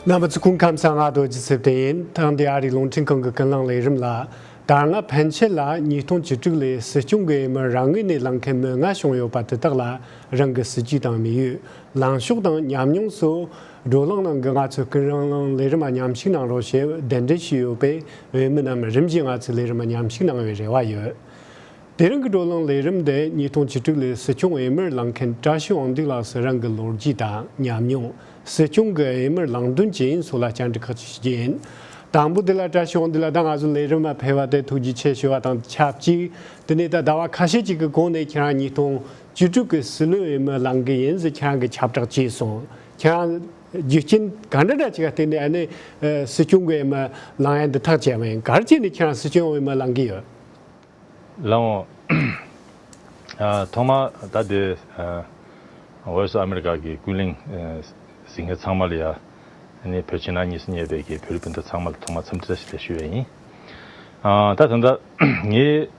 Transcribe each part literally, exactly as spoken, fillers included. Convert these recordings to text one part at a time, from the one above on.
རྣམ་པ་ཚོ་སྐུ་ཁམས་བཟང་། ང་རྡོ་རྗེ་ཚེ་བརྟན་ཡིན། ཐེངས་འདིའི་ཨ་རིའི་རླུང་འཕྲིན་ཁང་གི་ཀུན་གླེང་ལས་རིམ་ལ། ད་སྔ་ཕན་ཆད་ལ་ཉིས་སྟོང་བཅུ་དྲུག་ལོའི་སྲིད་སྐྱོང་གི་འོས་མིར་རང་ངོས་ནས་ལངས་མཁན་མི་ལྔ་བྱུང་ཡོད་པ་དེ་དག་ལ་རང་གི་སྲིད་ཇུས་དང་དམིགས་ཡུལ། ལངས་ཕྱོགས་དང་ཉམས་མྱོང་སོགས། བགྲོ་གླེང་ནང་གི་ང་ཚོའི་ཀུན་གླེང་ལས་རིམ་མཉམ་ཞུགས་གནང་རོགས་ཞེས་གདན་འདྲེན་ཞུས་ཡོད་པས། འོས་མི་རྣམས་རིམ་བཞིན་ང་ཚོའི་ལས་རིམ་མཉམ་ཞུགས་གནང་བའི་རེ་བ་ཡོད། དེ་རིང་གི་བགྲོ་གླེང་ལས་རིམ་དེ་ཉིས་སྟོང་བཅུ་དྲུག་ལོའི་སྲིད་སྐྱོང་འོས་མིར་ལངས་མཁན་བཀྲ་ཤིས་དབང་འདུས་ལགས་སུ་རང་གི་ལོ་རྒྱུས་དང་ཉམས་མྱོང་། སྲིད་སྐྱོང་གི་འོས་མིར་ལངས་དོན་ཇི་ཡིན་སོགས་ལ་བཅར་འདྲི་ཁག་ཅིག་ཞུ་རྒྱུ་ཡིན། དང་པོ་དེ་ལ་བཀྲ་ཤིས་དབང་འདུས་ལགས། ད་ང་ཚོ་ལས་རིམ་མ་ཕེབས་པ་དེ་ཐུགས་རྗེ་ཆེ་ཞུ་བ་དང་ཆབས་ཅིག་དེ་ནས་ད་ཟླ་བ་ཁ་ཤས་ཅིག་གི་གོང་ནས་ཁྱེད་རང་ཉིས་སྟོང་བཅུ་དྲུག་གི་སྲིད་བློན་འོས་མི་ལངས་གི་ཡིན་ཟེར་ཁྱེད་རང་གི་ཁྱབ་བསྒྲགས་བྱས་སོང་། ཁྱེད་རང་རྒྱུ་རྐྱེན་ག་འདྲ་འདྲ་ཅིག་ལ་བརྟེན་ནས་ཨ་ནི་སྲིད་སྐྱོང་གི་འོས་མི་ལངས་ཡ་འདི་ཐག་བཅད་པ་ཡིན། ག་རེ་བྱས་ནས་ཁྱེད་རང་སྲིད་སྐྱོང་འོས་མི་ལངས་གི་ཡོད། ལགས་འོང་། ཨ། ཐོག་མར་ད་ལྟའི་ཨ་Voice of America གི་ཀུན་གླེང་ཨ་གཟིགས་མཁན་ཚང་མ་ལ་ཡ་ཨ་ནི་བོད་ཕྱི་ནང་གཉིས་སུ་གནས་པའི་གི་བོད་རིགས་སྤུན་ཟླ་ཚང་མ་ལ་ཐོག་མར་འཚམས་འདྲི་བཀྲ་ཤིས་བདེ་ལེགས་ཞུ་ཡས་ཡིན། ཨ། ད་ད་ལྟ་ངས་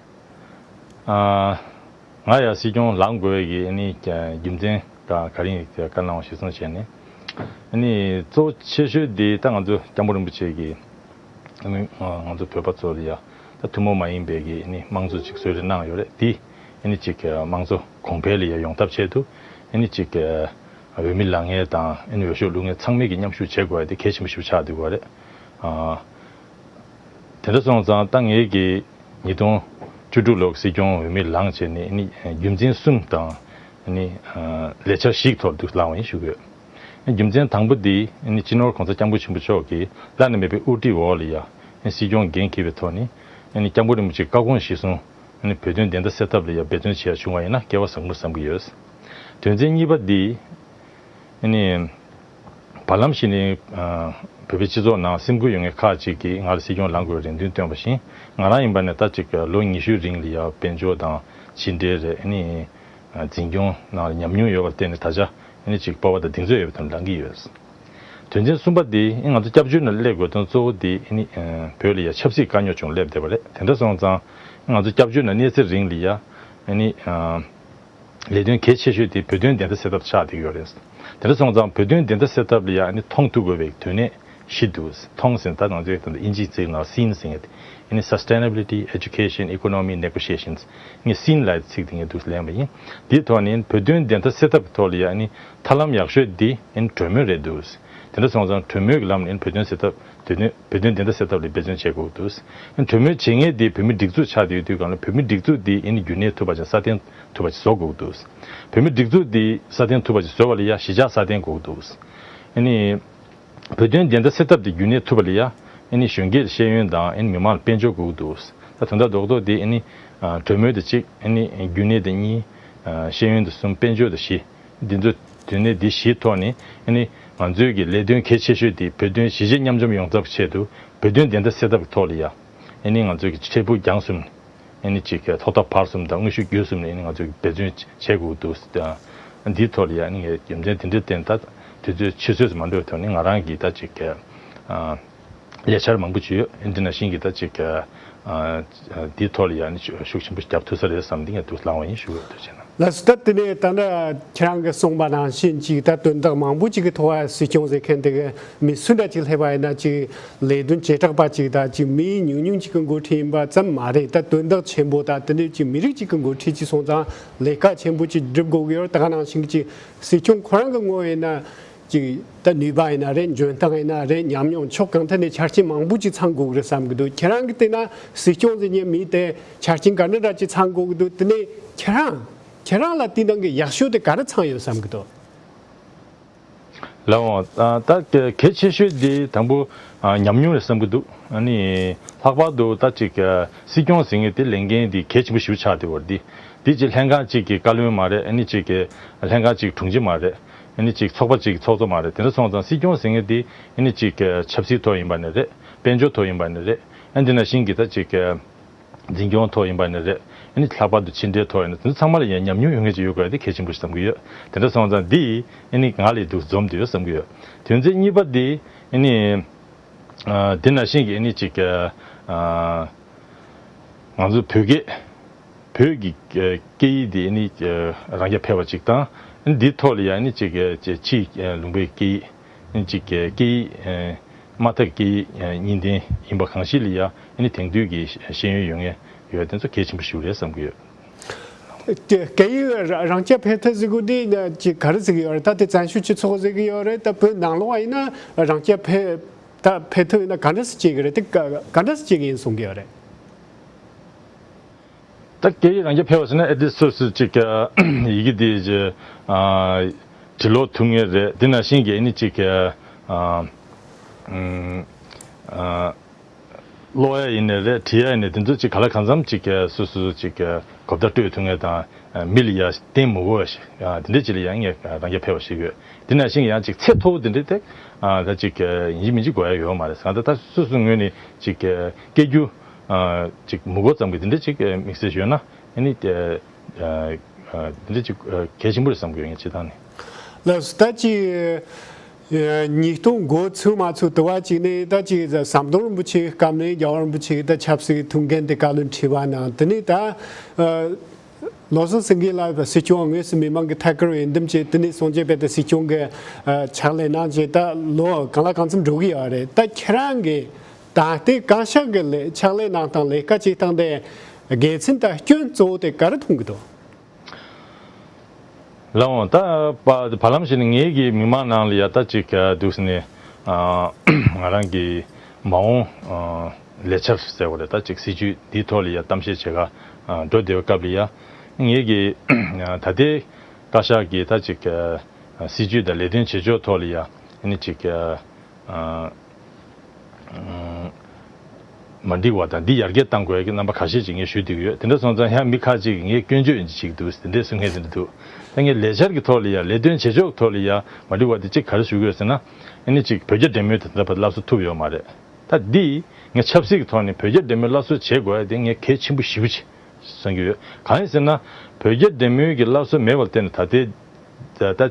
ཨ་ང་ཡ་སྲིད་སྐྱོང་ལངས་དགོས་པའི་གི་ཨ་ནི་རྒྱུ་མཚན་དང་ག་རེ་ཡིན་བཀའ་གནང་བ་གཞིར་བཟུང་བྱས་ནས། ཨ་ནི་གཙོ་ཆེ་ཤོས་དེ་ད་ང་ཚོ་སྐྱབས་མགོན་རིན་པོ་ཆེ་གི་ཨ་ནི་ང་ཚོ་བོད་པ་ཚོ་ལ་ཡ་ད་ཐུན་མོང་མ་ཡིན་པའི་གི་ཨ་ནི་དམངས་གཙོ་ཅིག་གསོལ་རས་གནང་ཡོད་རེད། དེ་ཨ་ནི་ཅིག་དམངས་གཙོ་གོང་འཕེལ་ལ་ཡ་ཡོང་ཐབས་ཆེད་དུ་ཨ་ནི་ཅིག་འོས་མི་ལངས་མཁན་དང་ཨ་ནི་འོས་ཤོག་བླུག་མཁན་ཚང་མས་ཀྱི་མཉམ་ཞུགས་བྱེད་དགོས་ཡ་དེ་གལ་ཆེན་པོ་ཞིག་ཆགས་བསྡད་ཡོད་རེད། ཨ། དེ་འདྲ་སོང་ཙང་ད་ངས་ཀྱི་ཉིས་སྟོང་བཅུ་དྲུག་ལོའི་སྲིད་སྐྱོང་འོས་མི་ལངས་བྱས་ནས་ཨ་ནི་རྒྱུ་མཚན་གསུམ་དང་ཨ་ནི་ལས་འཆར་བཞིའི་ཐོག་ཏུ་ལངས་པ་ཡིན་ཞུ་གི་ཡོད། རྒྱུ་མཚན་དང་པོ་དེ་ཨ་ནི་སྤྱི་ནོར་གོང་ས་སྐྱབས་མགོན་ཆེན་པོ་མཆོག་གི་བླ་ན་མེད་པའི་དབུ་ཁྲིད་འོག་ལ་ཡ་ཨ་ནི་སྲིད་སྐྱོང་འགན་འཁྱེར་བའི་ཐོག་ནས་ཨ་ནི་སྐྱབས་མགོན་རིན་པོ་ཆེའི་བཀའ་དགོངས་གཞིར་བཟུང་ཨ་ནི་བོད་དོན་བདེན་མཐའ་གསལ་ཐབས་ལ་ཡ་འབད་བརྩོན་བྱེད་ཡ་བྱུང་བ་ཡིན་ན་སྐལ་བ་བཟང་པོ་བསམ་གྱི་ཡོད། དོན་ཚན་གཉིས་པ་འདི། ཨ་ནི། བར་ལམ་ཞིག་ནས་ཨ་བོད་པའི་སྤྱི་ཚོགས་ནང་སེམས་འགུལ་ཡོད་མཁན་ཁག་ཅིག་གིས་ང་ལ་སྲིད་སྐྱོང་ལངས་དགོས་པའི་རེ་འདུན་བཏོན་པ་བཞིན། ང་རང་ཡིན་པ་ནས་ད་ཅིག་ལོ་ཉི་ཤུའི་རིང་ལ་ཡ་དཔལ་འབྱོར་དང་ཕྱི་འབྲེལ་རེད། ཨ་ནི། འཛིན་སྐྱོང་ནང་ལ་ཉམས་མྱོང་ཡོད་པར་བརྟེན་ནས་ད་ཆ་ཨ་ནི་ཅིག་སྤོབས་པ་དང་གདེང་ཚོད་ཡོད་པའི་ཐོག་ནས་ལངས་ཀྱི་ཡོད། དོན་ཚན་གསུམ་པ་དེ་ང་ཚོ་སྐྱབས་བཅོལ་ནང་སླེབས་དགོས་དོན་གཙོ་བོ་དེ་ཨ་ནི་བོད་ལ་ཡ་ཆབ་སྲིད་དཀའ་རྙོག་བྱུང་སླེབས་བསྡད་པ་རེད། དེ་འདྲ་སོང་ཙང་ང་ཚོ་སྐྱབས་བཅོལ་ནང་གནས་ཚེ་རིང་ལ་ཡ་ཨ་ནི། ལས་དོན་གལ་ཆེ་ཤོས་དེ་བོད་དོན་བདེན་མཐའ་གསལ་ཐབས་ཆགས་བསྡད་ཡོད་རེད། དེ་འདྲ་སོང་ཙང་བོད་དོན་བདེན་མཐའ་གསལ་ཐབས་ལ་ཡང་ཨ་ནི་མཐོང་ཐུབ་དགོས་པའི་དོན་གནད་བཞི་འདུག་མཐོང་ཟིན་ད་ང་ཚོའི་དེ་འདྲ་དབྱིན་ཇིའི་ཚིག་ནང་སིན་ཟེར་ཡ་དེ་ཨ་ནི་Sustainability, Education, Economy, Negotiations ཨ་ནི་སིན་ལབ་ཚིག་དེ་ངས་འདུག་ལེན་པ་ཡིན། དེའི་ཐོག་ནས་བོད་དོན་བདེན་མཐའ་གསལ་ཐབས་ཀྱི་ཐོག་ལ་ཡང་ཨ་ནི་ཐབས་ལམ་ཡག་ཤོས་འདི་ཨ་ནི་གྲོས་མོལ་རེད་འདུག་དེ་འདྲ་སོང་ཙང་གྲོས་མོལ་གྱི་ལམ་ནས་ཨ་ནི་བོད་དོན་གསལ་ཐབས། དེ་ནས་བོད་དོན་བདེན་མཐའ་གསལ་ཐབས་ལ་འབད་བརྩོན་བྱེད་དགོས་འདུག་གྲོས་མོལ་བྱེད་མཁན་དེ་བོད་མིའི་སྒྲིག་འཛུགས་ཆགས་བསྡད་ཡོད་དུས་སྒང་ལ་བོད་མིའི་སྒྲིག་འཛུགས་དེ་ཨ་ནི་རྒྱུན་གནས་ཐུབ་པ་ཅིག་སྲ་བརྟན་ཐུབ་པ་ཅིག་བཟོ་དགོས་འདུག་བོད་མིའི་སྒྲིག་འཛུགས་དེ་སྲ་བརྟན་ཐུབ་པ་ཅིག་བཟོ་བ་ལ་ཡ་གཞིས་ཆགས་སྲ་བརྟན་དགོས་འདུག་ཨ་ནི་བོད་དོན་བདེན་མཐའ་གསལ་ཐབས་དེ་རྒྱུན་གནས་ཐུབ་པ་ལ་ཡ་ཨ་ནི་གཞོན་སྐྱེས་ལ་ཤེས་ཡོན་དང་ཨ་ནི་མི་མང་ལ་དཔལ་འབྱོར་དགོས་འདུག་ད་དོན་དག་རྡོག་རྡོག་དེ་ཨ་ནི་གྲོས་མོལ་དེ་གཅིག་ཨ་ནི་རྒྱུན་གནས་དེ་གཉིས། ཤེས་ཡོན་དེ་གསུམ། དཔལ་འབྱོར་དེ་བཞི། འདི་ཚོ་དོན་གནད་འདི་བཞིའི་ཐོག་ནས་ཨ་ནི་ང་ཚོའི་གི་ལས་དོན་གལ་ཆེ་ཤོས་དེ་བོད་དོན་གཞིས་བྱེས་མཉམ་འཛོམས་ཡོང་ཐབས་ཆེད་དུ་བོད་དོན་བདེན་མཐའ་གསལ་ཐབས་ཀྱི་ཐོག་ལ་ཡ་ཨ་ནི་ང་ཚོའི་གི་འཕྲལ་ཕུགས་རྒྱང་གསུམ་ཨ་ནི་གཅིག་གི་ཐོག་མཐའ་བར་གསུམ་དང་དངོས་ཤུགས་བརྒྱུད་གསུམ་ནས་ཨ་ནི་ང་ཚོས་འབད་བརྩོན་བྱེད་དགོས་འདུག་འདིའི་ཐོག་ལ་ཡ་ཨ་ནི་ངས་རྒྱུ་མཚན་དེ་འདྲའི་བརྟེན་ད་དུས་ཚོད་ཆུད་ཟོས་སུ་མ་འགྲོ་བའི་ཐོག་ནས་ང་རང་གིས་ད་གཅིག་གི་ལས་འཆར་མང་པོ་ཅིག་ཡོད། འདི་ནང་བཞིན་གྱི་ད་ཅིག་ཨ་ཨ་འདིའི་ཐོག་ལ་ཡང་ཤུགས་ཆེན་པོ་རྒྱབ་ཐུབ་ས་རེད་བསམ་འདི་ངས་འདུག་ལངས་པ་ཡིན་ཞུ་དགོས་འདུག་བྱས་ན། ལགས་སོ། ད་དེ་ནས་ད་ལྟ་ཁྱེད་རང་གིས་གསུངས་པ་ནང་བཞིན་ཅིག་ད་དོན་དག་མང་པོ་ཅིག་གི་ཐོག་ལ་སྲིད་སྐྱོང་ཟེར་མཁན་དེ་གི་མི་སུ་འདྲ་ཅིག་སླེབས་པ་ཡིན་ན་ཅིག་ལས་དོན་བྱེ་བྲག་པ་ཅིག་དང་ཅིག་མི་ཉུང་ཉུང་ཅིག་གི་འགོ་ཁྲིད་ཡིན་པ་ཙམ་མ་རེད། ད་དོན་དག་ཆེན་པོ་དང་དེ་འདྲའི་ཅིག་མི་རིགས་ཅིག་གི་འགོ་ཁྲིད་ཅིག་སོང་ཙང་ལས་ཀ་ཆེན་པོ་ཅིག་སྒྲུབ་དགོས་ཀྱི་ཡོད་རེད། ད་ག་ནང་བཞིན་གྱི་ཅིག་སྲིད་སྐྱོང་ཁོ་རང་གི་ངོས་ཡིན་ན། ཅིག་ད་ནུས་པ་ཡིན་ན་རེད། འཇོན་ཐང་ཡིན་ན་རེད། ཉམས་མྱོང་ཕྱོགས་གང་ཐད་ནས་ཆ་རྐྱེན་མང་པོ་ཅིག་ཚང་དགོས་ཀྱི་རེད་བསམ་གྱི་འདུག་ཁྱེད་རང་གིས་བལྟས་ན་སྲིད་སྐྱོང་ཟེར་མཁན་མི་དེ་ཆ་རྐྱེན་ག་འདྲ་འདྲ་ཅིག་ཚང་དགོས་ཀྱི་འདུག་དེ་ནས་ཁྱེད་རང་ཁྱེད་རང་ལ་དེའི་ནང་གི་ཡག་ཤོས་དེ་ག་རེ་ཚང་ཡོད་བསམ་གྱི་འདུག་ལགས་འོང་། ད་གལ་ཆེ་ཤོས་དེ་དང་པོ་ཉམས་མྱོང་རེད་བསམ་གྱི་འདུག་ཨ་ནི་ལྷག་པར་དུ་ད་ཅིག་སྲིད་སྐྱོང་ཟེར་མཁན་དེ་ལས་འགན་དེ་གལ་ཆེན་པོ་ཞེ་པོ་ཆགས་བསྡད་ཡོད་རེད། དེ་དེ་ཅིག་ལྷན་ཁང་ཅིག་གི་བཀའ་བློན་མ་རེད། ཨ་ནི་ཅིག་གི་ལྷན་ཁང་ཅིག་དྲུང་ཆེ་མ་རེད། ཨ་ནི་ཅིག་ཚོགས་པ་ཅིག་ཚོགས་གཙོ་མ་རེད། དེ་འདྲ་སོང་ཙང་སྲིད་སྐྱོང་ཟེར་མཁན་དེ་ཨ་ནི་ཅིག་ཆབ་སྲིད་ཐོག་ཡིན་པ་ནི་རེད། དཔལ་འབྱོར་ཐོག་ཡིན་པ་ནི་རེད། ཨ་ནི་དེ་ནང་བཞིན་གྱི་ད་ཅིག་འཛིན་སྐྱོང་ཐོག་ཡིན་པ་ནི་རེད། ཨ་ནི་ལྷག་པར་དུ་ཕྱི་འབྲེལ་ཐོག་ཡིན་ན་དེ་ཚོ་ཚང་མ་ལ་ཡང་ཉམས་མྱོང་ཡོད་མཁན་ཅིག་ཡོད་དགོས་ཡ་དེ་གལ་ཆེན་པོ་ཞིག་བསམ་གྱི་ཡོད། དེ་འདྲ་སོང་ཙང་འདི་ཨ་ནི་ང་ལ་འདུག་འཛོམས་བསྡད་ཡོད་བསམ་གྱི་ཡོད། དོན་ཚན་གཉིས་པ་འདི་ཨ་ནི་དེ་ནང་བཞིན་གྱི་ཨ་ནི་ཅིག་ང་ཚོ་བོད་སྐད། བོད་ཀྱི་སྐད་ཡིག་འདི་ནི་རང་རྐྱ་འཕེར་བ་ཅིག་དང་། འདིའི་ཐོག་ལ་ཡང་ནི་ཅིག་ཕྱིའི་ལུང་པའི་སྐད་ཡིག་ ཅིག་གི་སྐད་ཡིག་ཨ་དམར་ཐག་གི་སྐད་ཡིག་ཨ་གཉིས་ལྡན་ཡིན་པ་གང་ཞིག་ལ་ཡ་ཨ་ནི་དེང་དུས་ཀྱི་ཤེས་ཡོན་ཡོད་མཁན་ཡོད་དེ་ཚོ་གལ་ཆེན་པོ་ཞིག་རེད་བསམ་གྱི་ཡོད། སྐད་ཡིག་རང་རྐྱ་འཕེར་ཐབས་ཟེར་དགོས་དེ་ཅིག་ག་རེ་ཟེར་གྱི་ཡོད་རེད། ད་དེ་བཙན་བྱོལ་སྤྱི་ཚོགས་ཟེར་གྱི་ཡོད་རེད། ད་བོད་ནང་ལོགས་ཡིན་ན་རང་རྐྱ་འཕེར་ད་འཕེར་ཐབས་ཡིན་ན་ག་འདྲ་སེ་བྱེད་ཀྱི་རེད། དེ་ག་ག་འདྲ་སེ་བྱེད་ཀྱི་ཡིན་གསུང་གི་ཡོད་རེད། ད་སྐད་ཡིག་རང་རྐྱ་འཕེར་བ་ཟེར་ན་ཨེ་དེ་སོ་སོ་ཅིག་ཡི་གེ་དེ་ཅིག་ཨ་བྲི་ཀློག་ཐུབ་ངེས་རེད། དེ་ནང་བཞིན་གྱི་ཨ་ནི་ཅིག་ཨ་ཨ་ཀློག་ཡ་ཡིན་ནའི་རེད། བྲི་ཡ་ཡིན་ནའི་དེ་ཚོ་ཅིག་ག་ལ་གང་འཚམ་ཅིག་སོ་སོ་ཅིག་གོ་བརྡ་སྤྲོད་ཐུབ་ངེས་དང་མི་ལ་ཡ་བརྟེན་མི་དགོས་པ་ཞིག་དེ་འདྲས་ཅིག་ལ་ཡང་ངས་རང་རྐྱ་འཕེར་བ་ཞིག་ཡོད། དེ་ནང་བཞིན་གྱི་ཡང་ཅིག་ཚད་མཐོ་པོ་དེ་འདྲས་དེ་ད་ཅིག་ཡིན་གཅིག་མིན་གཅིག་དགོས་ཡ་ཡོད་མ་རེད། གང་ལྟར་ད་སོ་སོའི་ངོས་ནས་ཅིག་སྐད་སྒྱུར་ཨ་ཅིག་མི་གོ་ཙམ་གྱི་དེ་འདྲ་ཅིག་དམིགས་བསལ་ཡོད་ན་ཨ་ནི་ཨ་ཨ་དེ་འདྲ་ཅིག་ཨ་གལ་ཆེན་པོ་རེད་བསམ་གྱི་ཡོད། ངས་སྤྱིར་བཏང་ནས། ལགས་སོ། ད་ཅིག་ཨ་ཉིས་སྟོང་འགོ་ཚུགས་མ་ཚུགས་དུ་བ་ཅིག་ནས་ད་ཅིག་ཟམ་གདོང་རིན་པོ་ཆེའི་སྐབས་ནས་རྒྱལ་བ་རིན་པོ་ཆེ་གི་ད་ཆབ་སྲིད་ཐུགས་འགན་དེ་བཀའ་བློན་ཁྲི་པ་གནང་། དེ་ནས་ད་ཨ་བློ་བཟང་སེང་གེ་ལགས་སྲིད་སྐྱོང་དངོས་སུ་མི་མང་གི་ཐད་ཀར་འོས་འདེམས་བྱས། དེ་ནས་སངས་རྒྱས་དཔལ་ལྡན་སྲིད་སྐྱོང་གི་ཨ་ཕྱག་ལས་གནང་བྱས་ད་ལོ་གང་ལ་གང་འཚམ་འགྲོ་གི་ཡོད་རེད། ད་ཁྱེད་རང་གི་ད་ལྟའི་བཀའ་ཤག་གི་ལས་ཕྱག་ལས་གནང་སྟངས་ལས་ཀ་བྱེད་སྟངས་དེ་དགེ་མཚན་དང་སྐྱོན་གཙོ་བོ་དེ་ག་རེ་མཐོང་གི་འདུག་ལགས་འོང་། ད་བ་བར་ལམ་ཞིག་ནས་ངེད་ཀྱི་མི་མང་ནང་ལ་ཡ་ད་ཅིག་འདུག་ཟེར་ནས་ང་རང་གི་མ་འོངས་ལས་འཆར་ཟེར་བ་རེད། ད་ཅིག་སྲིད་ཇུས་འདིའི་ཐོག་ལ་ཡ་གཏམ་བཤད་བྱེད་ག་འགྲོ་བསྡད་པའི་སྐབས་ལ་ཡ་ངེད་ཀྱི་ད་ལྟའི་བཀའ་ཤག་གི་ད་ཅིག་སྲིད་ཇུས་དང་ལས་དོན་བྱེད་ཕྱོགས་ཐོག་ལ་ཡ་ནི་ཅིག་ཨ་ཨ་མ་འགྲིག་པ་དང་འདི་ཡར་རྒྱས་གཏང་དགོས་ཀྱི་རྣམ་པ་ཁ་ཤས་ཅིག་ངས་ཞུ་བསྡད་ཀྱི་ཡོད། དེ་འདྲ་སོང་ཙང་ཡང་མི་ཁ་ཅིག་གིས་ངས་སྐྱོན་བརྗོད་ཡིན་ཅིག་འདུག་དེ་འདྲས་གསུང་མཁན་དེ་འདྲ་འདུག་ད་ངས་ལས་འཆར་གྱི་ཐོག་ལ་ཡ་ལས་དོན་བྱེད་ཕྱོགས་ཐོག་ལ་ཡ་མ་འགྲིག་པ་དེ་ཅིག་ག་རེ་ཞུ་དགོས་ཟེར་ན་ཨ་ནི་ཅིག་བོད་རྒྱ་འབྲེལ་མོལ་དེ་འདྲ་བར་སླར་གསོ་ཐུབ་ཡོད་མ་རེད། ད་འདི་ངས་ཆབ་སྲིད་ཀྱི་ཐོག་ནས་བོད་རྒྱ་འབྲེལ་མོལ་སླར་གསོ་བྱེད་དགོས་ཡ་དེ་ངས་གལ་ཆེན་པོ་ཞེ་པོ་ཅིག་བསམ་གྱི་ཡོད། གང་ཡིན་ཟེར་ན་བོད་རྒྱ་འབྲེལ་མོལ་གྱི་སླར་གསོ་མེད་པར་བརྟེན་ནས་ད་ལྟའི་ད་ད་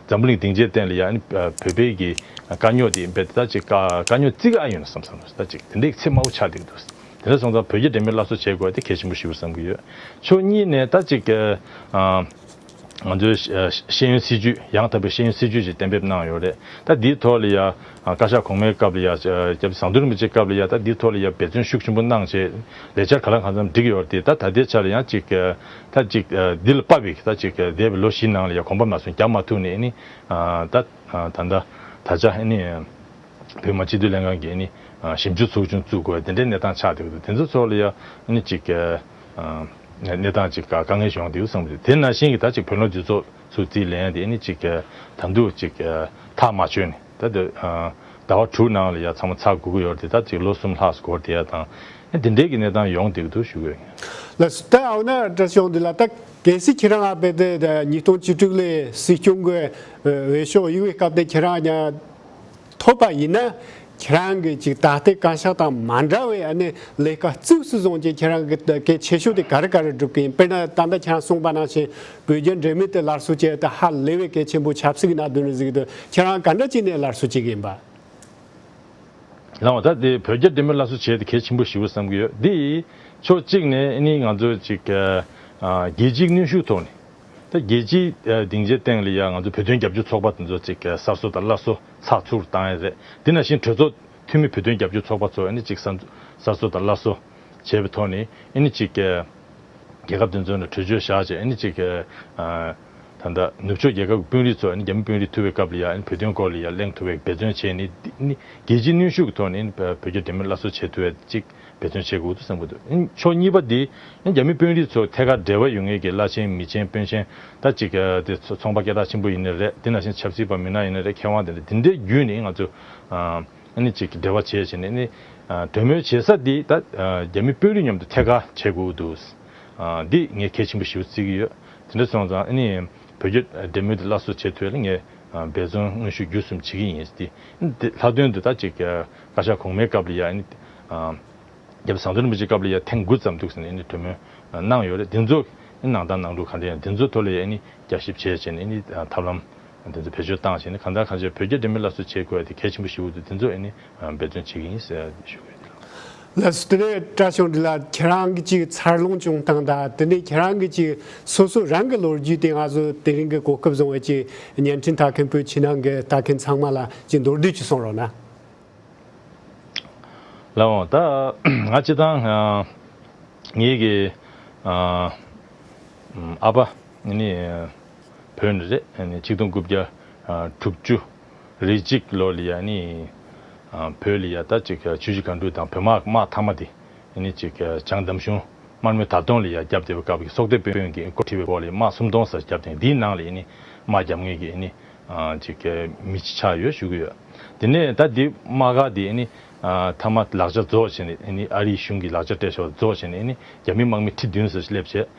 འཛམ་བུ་གླིང་སྡིངས་ཆའི་སྟེང་ལ་ཡང་བོད་པའི་གི་དཀའ་རྙོག་དེ་ཡིན་པས། ད་ཅིག་དཀའ་དཀའ་རྙོག་བརྩི་གི་ཨ་ཡོད་ན་བསམ་བསམ་ད་ཅིག་དེ་འདྲའི་ཚད་དམའ་བོ་ཆགས་བསྡད་ཀྱི་འདུག་དེ་འདྲ་སོང་ཙང་བོད་རྒྱ་འབྲེལ་མོལ་སླར་གསོ་བྱེད་དགོས་དེ་གལ་ཆེན་པོ་ཞིག་རེད་བསམ་གྱི་ཡོད། ཕྱོགས་གཉིས་ནས་ད་ཅིག་ང་ཚོའི་ཤེས་ཡོན་སྲིད་ཇུས་ཡང་དག་པའི་ཤེས་ཡོན་སྲིད་ཇུས་ཅིག་གཏན་འབེབས་གནང་ཡོད་རེད། ད་འདིའི་ཐོག་ལ་ཡ་བཀའ་ཤག་གོང་མའི་སྐབས་ལ་ཡ་སྐྱབས་ཟམ་གདོང་རིན་པོ་ཆེའི་སྐབས་ལ་ཡ་ད་འདིའི་ཐོག་ལ་ཡ་འབད་བརྩོན་ཤུགས་ཆེན་པོ་གནང་བྱས་ལས་འཆར་ག་ལ་གང་འཚམ་བསྒྲིགས་ཡོད་རེད། ད་ད་ལྟའི་ཆ་ལ་ཡང་ཅིག་ད་ཅིག་འདི་ལ་དཔག་པའི་ད་ཅིག་འདས་པའི་ལོ་བཞི་ནང་ལ་ཡ་གོམ་པ་མ་སོན་རྒྱབ་མ་ཐུབ་ནས་ནི་ད་ད་ད་ད་ཆ་ནི་བོད་མི་སྤྱི་འཐུས་ལྷན་ཁང་གིས་ནི་ཞིབ་འཇུག་ཚོགས་ཆུང་བཙུགས་དགོས་དེ་འདྲའི་གནས་སྟངས་ཆགས་བསྡད་ཀྱི་འདུག་དེ་ཚོ་ཚོ་ལ་ཡ་ནི་ཅིག་གནས་སྟངས་ཅིག་དཀའ་ངལ་ཡོང་བསྡད་ཀྱི་བསམ་གྱི་འདུག་དེ་ནང་བཞིན་གྱི་ད་ཅིག་བོད་ལུང་འདི་ཚོ་ཚུར་རྩིས་ལེན་དེ་ནི་ཅིག་ད་དུང་ཅིག་ཐག་མ་ཆོད་ནས་ད་དུང་ཟླ་བ་དྲུག་ནང་ལ་ཡ་ཚང་མ་ཚར་དགོས་ཀྱི་ཡོད་རེད། ད་ཅིག་ལོ་གསུམ་ལྷག་འགོར་བསྡད་ཡ་དང་དེ་འདྲའི་གི་གནས་སྟངས་ཡོང་བསྡད་ཀྱི་འདུག་ཞུ་གི་ཡོད། ལགས་སོ། ད་འོ་ན་བཀྲ་ཤིས་དབང་འདུས་ལགས། ད་གལ་སྲིད་ཁྱེད་རང་ཨ་བེ་དེ་ཉིས་སྟོང་བཅུ་དྲུག་ལ་སྲིད་སྐྱོང་གི་འོས་ཤོག་གཡུག་པའི་སྐབས་དེ་ཁྱེད་རང་ཉ་ཐོབ་པ་ཡིན་ན་ཁྱེད་རང་གི་ཅིག་ད་ལྟའི་བཀའ་ཤག་དང་མ་འདྲ་བའི་ཨ་ནི་ལས་ཀ་གཙིགས་སུ་བཟུང་བྱས་ཁྱེད་རང་གི་གལ་ཆེ་ཤོས་དེ་ག་རེ་ག་རེ་སྒྲུབ་ཀྱི་ཡིན། དཔེར་ན་ད་ལྟ་ཁྱེད་རང་གསུངས་པ་ནང་བཞིན་བོད་རྒྱ་འབྲེལ་མོལ་དེ་སླར་གསོ་བྱས་ཏེ་ཧ་ལས་པའི་གལ་ཆེན་པོ་ཆབ་སྲིད་ཀྱི་གནད་དོན་རེད་ཟེར་གྱི་འདུག་ཁྱེད་རང་ག་འདྲ་བྱས་ནས་སླར་གསོ་བྱེད་ཀྱི་ཡིན་པ། ལགས་འོང་། ད་དེ་བོད་རྒྱ་འབྲེལ་མོལ་སླར་གསོ་བྱས་ཏེ་གལ་ཆེན་པོ་ཞེ་པོ་བསམ་གྱི་ཡོད། འདི་ཕྱོགས་གཅིག་ནས་ནི་ང་ཚོ་ཅིག་རྒྱལ་སྤྱིའི་གནོན་ཤུགས་ཐོག་ནས་ད་རྒྱལ་སྤྱིའི་སྡིངས་ཆའི་སྟེང་ལ་ཡ་ང་ཚོ་བོད་དོན་རྒྱབ་སྐྱོར་ཚོགས་པ་དེ་ཚོ་ཅིག་གསར་བཟོ་དང་སླར་གསོ་ཚགས་ཚུད་བཏང་ཡ་རེད། འདི་ནང་བཞིན་གྲོས་ཚོགས་འཐུས་མི་བོད་དོན་རྒྱབ་སྐྱོར་ཚོགས་པ་ཚོ་ནི་ཅིག་གསར་གསར་བཟོ་དང་སླར་གསོ་བྱས་པའི་ཐོག་ནས་ནི་ཅིག་རྒྱལ་ཁབ་དེ་ཚོ་ནས་གྲོས་ཆོད་བཞག་བྱས་ཨ་ནི་ཅིག་ཨ་ད་ལྟ་ནུབ་ཕྱོགས་རྒྱལ་ཁབ་ཀྱི་དཔོན་རིགས་ཚོ་ཨ་ནི་རྒྱ་མི་དཔོན་རིགས་ཐུག་པའི་སྐབས་ལ་ཡ་ཨ་ནི་བོད་དོན་སྐོར་ལ་ཡ་གླེང་ཐུབ་པའི་འབད་བརྩོན་བྱས་ནས་ཨ་ནི་རྒྱལ་སྤྱིའི་གནོན་ཤུགས་ཀྱི་ཐོག་ནས་ཨ་ནི་བོད་རྒྱ་འབྲེལ་མོལ་སླར་གསོ་བྱེད་ཐུབ་པའི་ཅིག་འབད་བརྩོན་བྱེད་དགོས་འདུག་བསམ་གྱི་འདུག་ཨ་ནི་ཕྱོགས་གཉིས་པ་འདི་ཨ་ནི་རྒྱ་མི་དཔོན་རིགས་ཚོ་ཐད་ཀར་འབྲེལ་བ་ཡོད་མཁན་གྱི་བླ་ཆེན་མི་ཆེན་དཔོན་ཆེན་ད་ཅིག་ཨ་དེ་ཚོ་ཚོང་པ་སྐད་གྲགས་ཆེན་པོ་ཡིན་ནའི་རེད། དེ་ནང་བཞིན་ཆབ་སྲིད་པ་མི་སྣ་ཡིན་ནའི་རེད། མཁས་དབང་དེ་འདྲ་དེ་འདྲའི་བརྒྱུད་ནས་ང་ཚོ་ཨ། ཨ་ནི་ཅིག་འབྲེལ་བ་བྱས་བྱས་ནས་ཨ་ནི་ཨ་གྲོས་མོལ་བྱེད་ས་འདི་ད་ཨ་རྒྱ་མི་དཔོན་རིགས་མཉམ་དུ་ཐད་ཀར་བྱེད་དགོས་འདུག་ཨ་འདི་ངས་གལ་ཆེན་པོ་ཞེ་པོ་བརྩི་གི་ཡོད། དེ་འདྲ་སོང་ཙང་ཨ་ནི་བོད་རྒྱ་འབྲེལ་མོལ་འདི་སླར་གསོ་བྱེད་ཐུབ་ཡ་ལ་ངས་ཨ་འབད་བརྩོན་དངོས་ཤུགས་བརྒྱུད་གསུམ་བྱེད་ཀྱི་ཡིན། དེ་ཨ་ནི་དེ་ལྷག་དོན་དུ་ད་ཅིག་ཨ་བཀའ་ཤག་གོང་མའི་སྐབས་ལ་ཡ་ཨ་ནི་ཨ་རྒྱལ་བ་ཟམ་གདོང་རིན་པོ་ཆེའི་སྐབས་ལ་ཡ་ཐེངས་དགུ་ཙམ་འདུག་ཟེར་ནས་ཨ་ནི་གྲོས་མོལ་གནང་ཡོད་རེད། དེ་ཚོ་ཨ་ནི་ནང་དང་ནང་ལུགས་ག་འདྲ་ཡང་དེ་ཚོ་ཐོག་ལ་ཡ་ཨ་ནི་བསྐྱར་ཞིབ་བྱས་བྱས་ནས་ཨ་ནི་ཐབས་ལམ། དེ་ཚོ་བེད་སྤྱོད་བཏང་བྱས་ནས་གང་ལྟར་གང་བྱས་བོད་རྒྱ་འབྲེལ་མོལ་སླར་གསོ་བྱེད་དགོས་ཡ་དེ་གལ་ཆེན་པོ་ཞིག་འདུག་དེ་ཚོ་ཨ་ནི་འབད་བརྩོན་བྱེད་ཀྱི་ཡིན་ཟེར་ཞུ་གི་ཡོད། ལགས་སོ། དེ་ནས་བཀྲ་ཤིས་བདེ་ལེགས། ཁྱེད་རང་གི་ཅིག་འཚར་ལོངས་བྱུང་སྟངས་དང་། དེ་ནས་ཁྱེད་རང་གི་ཅིག་སོ་སོ་རང་གི་ལོ་རྒྱུས་དེ་ང་ཚོ་དེ་རིང་གི་གོ་སྐབས་བཟུང་བའི་ཅིག་བརྙན་འཕྲིན་ལྟ་མཁན་བོད་ཕྱི་ནང་གི་ལྟ་མཁན་ཚང་མ་ལ་ཅིག་མདོར་བསྡུས་ཅིག་གསུང་རོགས་གནང་། ལགས་འོང་། ད་ང་སྤྱིར་བཏང་ཨ་ངེད་ཀྱི་ཨ་ཨ་ཕ་ནི་བོད་ནས་རེད། ནི་ཆིག་སྟོང་དགུ་བརྒྱ་ཨ་དྲུག་ཅུ་རེ་གཅིག་ལོ་ལ་ཡ་ནི་ཨ་བོད་ལ་ཡ་ད་ཅིག་ཆུ་བཞི་སྒང་དྲུག་དང་བོད་དམག་དམག་མཐའ་མ་དེ་ནི་ཅིག་བྱང་འདམ་གཞུང་དམར་མོའི་དར་གདོང་ལ་ཡ་བརྒྱབ་བསྡད་པའི་སྐབས་ཀྱི་སྲོག་གཏད་དཔོན་གྱིས་འགོ་ཁྲིད་པའི་འོག་ལ་དམག་སུམ་སྟོང་ཙམ་བརྒྱབ་སྟེ། འདིའི་ནང་ལ་ཡ་ནི་དམག་རྒྱབ་མཁན་གྱི་ནི་ཨ་ཅིག་མི་ཆགས་ཡོད་ཞུ་གི་ཡོད། དེ་ནས་ད་འདི་དམག་སྒར་འདི་ནི་ཨ་མཐའ་མ་ལག་ཆ་རྫོགས་བྱས་ནས་ནི་ཨ་རིའི་གཞུང་གི་ལག་ཆ་སྤྲད་ཤོག་རྫོགས་བྱས་ནས་ནི་རྒྱ་མི་དམག་མི་ཁྲི་བདུན་ཙམ་སླེབས་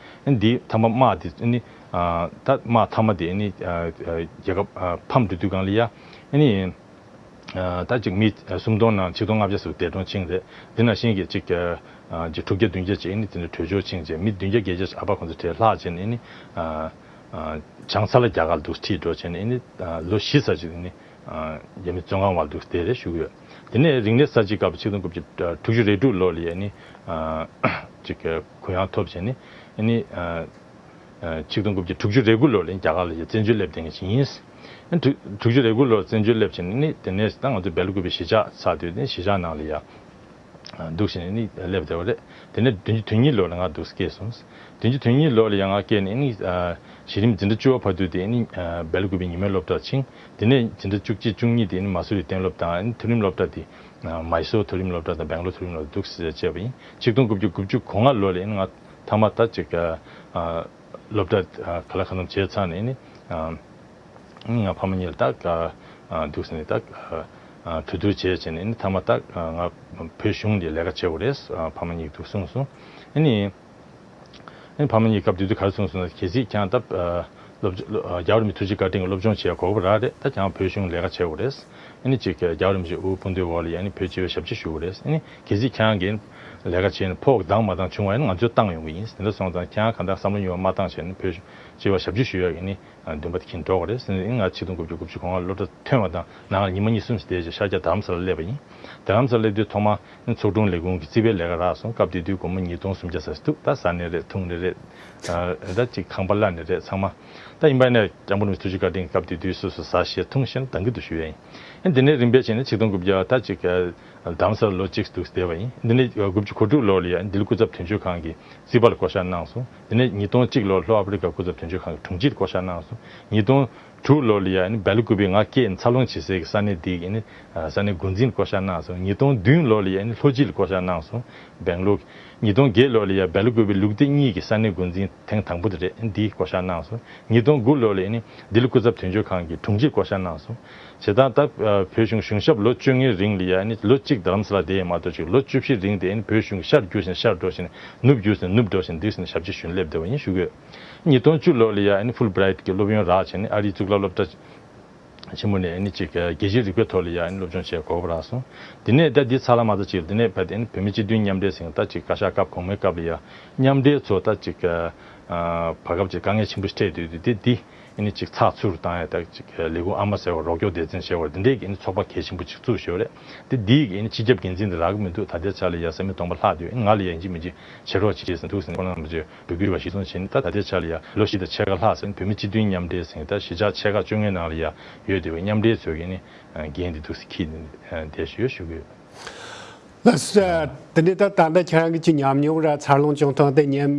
བྱས། འདི་མཐའ་མ་དམག་འདི་ནི་ཨ་ད་དམག་མཐའ་མ་འདི་ནི་ཨ་ཨ་རྒྱལ་ཁབ་ཨ་ཕམ་འགྲོ་དུས་སྒང་ལ་ཡ་ནི་ཨ་ད་ཅིག་མི་སུམ་སྟོང་ནང་ཆིག་སྟོང་ལྔ་བརྒྱ་ཙམ་འདས་གྲོངས་ཕྱིན་རེད། འདི་ནང་བཞིན་གྱི་ཅིག་ཨ་ཅིག་དྲུག་བརྒྱ་བདུན་བརྒྱ་ཅིག་ནི་དེ་འདྲ་བྲོས་བྱོལ་ཕྱིན་བྱས། མི་བདུན་བརྒྱ་བརྒྱད་བརྒྱ་ཨ་ཕ་ཁོང་ཚོ་དེར་ལྷག་བྱས་ནས་ནི་ཨ་ཨ་བྱང་ས་ལ་རྒྱ་གར་འདུག་ཁྲིད་འགྲོ་བྱས་ནས་ནི་ཨ་ལོ་བཞི་ཙམ་ཅིག་ནི་ཨ་རྒྱ་མི་བཙོན་ཁང་བར་འདུག་དེ་རེད་ཞུ་གི་ཡོད། དེ་ནས་རིག་གནས་གསར་བརྗེའི་སྐབས་ཆིག་སྟོང་དགུ་བརྒྱ་དྲུག་ཅུ་རེ་དྲུག་ལོ་ལ་ཡ་ནི་ཨ་ཅིག་གུ་ཡངས་ཐོབ་བྱས་ནས་ནི་ཨ་ཆིག་སྟོང་དགུ་བརྒྱ་དྲུག་ཅུ་རེ་དགུ་ལོ་ལ་རྒྱ་གར་ལ་ཡ་བཙན་བྱོལ་སླེབས་བསྡད་མཁན་ཞིག་ཡིན། དྲུག་ཅུ་རེ་དགུ་ལོར་བཙན་བྱོལ་སླེབས་བྱས་ནས་ནི་དེ་ནས་ད་ང་ཚོ་སྦེལ་ཀུ་པེ་གཞིས་ཆགས་ཚར་དུས་ནི་གཞིས་ཆགས་ནང་ལ་ཡ་འདུག་བྱས་ནས་ནི་སླེབས་བསྡད་པ་རེད། དེ་ནས་བདུན་ཅུ་དོན་གཉིས་ལོ་ལ་ང་འདུག་སྐྱེས་སོང་། བདུན་ཅུ་དོན་གཉིས་ལོ་ལ་ཡ་ང་སྐྱེས་ནས་ནི་གཞི་རིམ་འཛིན་གྲྭ་བཅུ་པ་བར་དུ་དེ་ནི་སྦེལ་ཀུ་པེ་ཉི་མའི་སློབ་གྲྭར་ཕྱིན། དེ་ནས་འཛིན་གྲྭ་བཅུ་གཅིག་བཅུ་གཉིས་དེ་ནི་མ་སུ་རི་གཏན་སློབ་དང་མཐོ་རིམ་སློབ་གྲྭ་དེ་མའི་སོར་མཐོ་རིམ་སློབ་གྲྭ་དང་སྦེང་ལོར་མཐོ་རིམ་སློབ་གྲྭ་འདུག་སེ་བྱས་པ་ཡིན། ཆིག་སྟོང་དགུ་བརྒྱ་དགུ་བཅུ་གོ་ལྔ་ལོ་ལ་ཡ་ནི་ང་མཐའ་མ་ད་ཅིག་སློབ་གྲྭ་ག་ལ་ག་ནམ་བྱས་ཚར་ནས་ནི། ང་ཕ་མ་གཉིས་ལ་ད་འདུག་ཟེར་ནས་ད་གྲོས་བསྡུར་བྱས་བྱས་ནས་ནི་མཐའ་མ་ད་ང་བོད་གཞུང་ལ་ལས་ཀ་བྱེད་དགོས་རེད། ཕ་མ་གཉིས་འདུག་གསུངས་སོང་། ཨ་ནི་ཨ་ནི་ཕ་མ་གཉིས་སྐབས་དེ་དུས་ག་རེ་གསུངས་སོང་ན། གལ་སྲིད་ཁྱེད་རང་ད་སློབ་རྒྱལ་བ་རིན་པོ་ཆེ་ཐུགས་རྗེ་བཀའ་དྲིན་གྱིས་སློབ་སྦྱོང་བྱེད་ཡ་གོ་སྐབས་རག་རེད། ད་ཁྱེད་རང་བོད་གཞུང་ལས་ཀ་བྱེད་དགོས་རེད། ཨ་ནི་ཅིག་རྒྱལ་བ་རིན་པོ་ཆེའི་དབུ་དཔུང་སྡེའི་འོག་ལ་ཡ་ཨ་ནི་བོད་སྤྱི་བའི་ཞབས་ཕྱི་ཞུ་དགོས་རེད། ཨ་ནི་གལ་སྲིད་ཁྱེད་རང་གིས་ལས་ཀ་བྱས་ནས་ཕོགས་འདང་མ་འདང་བྱུང་བ་ཡིན་ན་ང་ཚོས་བཏང་ཡོང་གི་ཡིན། དེ་འདྲ་སོང་ཙང་ཁྱེད་རང་གང་ལྟར་བསམ་བློ་ཉུང་བ་མ་བཏང་བྱས་ནས་བོད་སྤྱི་བའི་ཞབས་ཕྱི་ཞུ་ཡག་གི་ནི་འདུན་པ་དེ་ཁྱེར་འགྲོ་དགོས་རེད་ཟེར་ནས། ང་ཆིག་སྟོང་དགུ་བརྒྱ་དགུ་བཅུ་གོ་ལྔ་སློབ་གྲྭ་ཐོན་པ་དང་ནང་ལ་ཉི་མ་གཉིས་གསུམ་ཞིག་བསྡད་རྗེས་ཤར་རྒྱག་རྡ་རམ་ས་ལ་སླེབས་པ་ཡིན། རྡ་རམ་ས་ལ་སླེབས་དུས་ཐོག་མ་ནི་ཚོགས་དྲུང་ལས་ཁུངས་ཀྱི་རྩིས་པའི་ལས་ཀ་རག་སོང་། སྐབས་དེ་དུས་སྒོར་མོ་ཉིས་སྟོང་སུམ་བརྒྱ་ཙམ་ཞིག་འདུག་ད་ཟ་ནི་རེད་འཐུང་ནི་རེད། ད་ཅིག་ཁང་པ་གླ་ནི་རེད་ཚང་མ། ད་ཡིན་པ་ཡིན་ན་སྐྱབས་མགོན་རིན་པོ་ཆེ་ཐུགས་རྗེ་བཀའ་དྲིན་གྱིས་སྐབས་དེ་དུས་སོ་སོ་ཟ་བཞེས་འཐུང་བཞེས་ན་འདང་གི་འདུག་ཞུ་ཡ་ཡིན། ཨ་ནི་དེ་ནས་རིམ་པས་བྱས་ནས་ཆིག་སྟོང་དགུ་བརྒྱ་ད་ཅིག་རྡ་རམ་ས་ལ་ལོ་གཅིག་འདུག་བསྡད་པ་ཡིན། འདི་ནས་དགུ་བཅུ་གོ་དྲུག་ལོ་ལ་ཡ་ལྡི་ལི་སྐུ་ཚབ་དོན་གཅོད་ཁང་གི་རྩིས་པ་ལ་བསྐོ་བཞག་གནང་སོང་། དེ་ནས་ཉིས་སྟོང་གཅིག་ལོར་ལྷོ་ཨ་ཕི་རི་ཀ་སྐུ་ཚབ་དོན་གཅོད་ཁང་གི་དྲུང་ཆེ་ལ་བསྐོ་བཞག་གནང་སོང་། ཉིས་སྟོང་དྲུག་ལོ་ལ་ཡ་ནི་སྦེལ་ཀུ་པེ་ང་སྐྱེས་འཚར་ལོངས་བྱེད་སའི་ས་གནས་འདི་གི་ནི་ས་གནས་འགོ་འཛིན་བསྐོ་བཞག་གནང་སོང་། ཉིས་སྟོང་བདུན་ལོ་ལ་ཡ་ནི་ལྷོ་སྤྱི་ལ་བསྐོ་བཞག་གནང་སོང་། སྦེང་ལོར། ཉིས་སྟོང་བརྒྱད་ལོ་ལ་ཡ་སྦེལ་ཀུ་པེ་ལུགས་བདེ་གཉིས་ཀྱི་ས་གནས་འགོ་འཛིན་ཐེངས་དང་པོ་དེ་རེད། འདི་བསྐོ་བཞག་གནང་སོང་། ཉིས་སྟོང་དགུ་ལོ་ལ་ཡ་ནི་ལྡི་ལི་སྐུ་ཚབ་དོན་གཅོད་ཁང་གི་དྲུང་ཆེ་བསྐོ་བཞག་གནང་སོང་། བྱས་ཙང་ད་བོད་གཞུང་གཞུང་ཞབས་ལོ་བཅོ་ལྔའི་རིང་ལ་ཡ་ནི་ལོ་གཅིག་རྡ་རམ་ས་ལ་བསྡད་ཡས་མ་གཏོགས་ཅིག་ལོ་བཅུ་བཞི་རིང་དེ་ནི་བོད་གཞུང་གི་ཤར་རྒྱུགས་བཞིན་ཤར་འགྲོ་བཞིན་ནུབ་རྒྱུགས་བཞིན་ནུབ་འགྲོ་བཞིན་འདུག་ཟེར་ནས་ཞབས་ཕྱི་ཞུས་ནས་སླེབས་བསྡད་པ་ཡིན་ཞུ་གི་ཡོད། ཉིས་སྟོང་བཅུ་ལོ་ལ་ཡ་ནི་ཧྥུལ་བྷི་རའེ་ཊི་གི་སློབ་ཡོན་རག་བྱས་ནས་ཨ་རིའི་གཙུག་ལག་སློབ་གྲྭ་ཆེན་མོ་ནས་ནི་ཅིག་རྒྱལ་སྤྱིའི་རིག་པའི་ཐོག་ལ་ཡ་ནི་སློབ་སྦྱོང་བྱེད་དགོས་པ་རག་སོང་། དེ་ནས་ད་འདི་ཚར་ལ་མ་ཚར་ཅིག་དེ་ནས་ཕ་དེ་ནི་བོད་མི་སྤྱི་མཐུན་མཉམ་འབྲེལ་ཟེར་ད་ཅིག་བཀའ་ཤག་སྐབས་གོང་མའི་སྐབས་ལ་ཡ་མཉམ་འབྲེལ་ཚོ་ད་ཅིག་བར་སྐབས་ཅིག་དཀའ་ངལ་ཆེན་པོ་འཕྲད་དུས་དེ་འདི་ནི་ཅིག་ཚགས་ཚུད་བཏང་ཡ་ད་ཅིག་ལས་ཁུངས་ཨ་མ་ཟེར་བ་རོགས་སྐྱོར་སྡེ་ཚན་བྱས་པ་འདི་འདྲའི་གི་ནི་ཚོགས་པ་གལ་ཆེན་པོ་ཅིག་བཙུགས་ཞོར་རེད། དེ་འདིའི་གི་ནི་སྤྱི་ཁྱབ་འགན་འཛིན་དེ་རག་གི་མི་འདུག་ད་ལྟའི་ཆ་ལ་ཡ་ས་མིག་སྟོང་པ་ལྷག་དུས་ང་ལ་ཡ་ཡིན་གཅིག་མིན་གཅིག་བྱེད་རོགས་བྱེད་ཅེས་ཟེར་འདུག་ཟེར་ནས་ཁོང་རྣམས་ཀྱིས་འབོད་སྐུལ་བ་གཞིར་བཟུང་བྱས་ནས། ད་ད་ལྟའི་ཆ་ལ་ཡ་ལོ་བཞི་དང་ཕྱེད་ཀ་ལྷག་ཟིན་བོད་མི་སྤྱི་མཐུན་མཉམ་འབྲེལ་ཟེར་ད་གཞིས་ཆགས་ཕྱེད་ཀ་བཅོ་ལྔའི་ནང་ལ་ཡ་ཡོད་བསྡད་པའི་མཉམ་འབྲེལ་ཚོས་ཀྱི་ནི་འགན་འདི་འདུག་སེ་འཁྱེར་ནས་བསྡད་ཞུ་ཞུ་གི་ཡོད། ལགས་སོ། དེ་ནས་ད་ད་ལྟ་ཁྱེད་རང་གི་ཅིག་ཉམས་མྱོང་ར་འཚར་ལོངས་བྱུང་སྟངས་དེ་ཉན་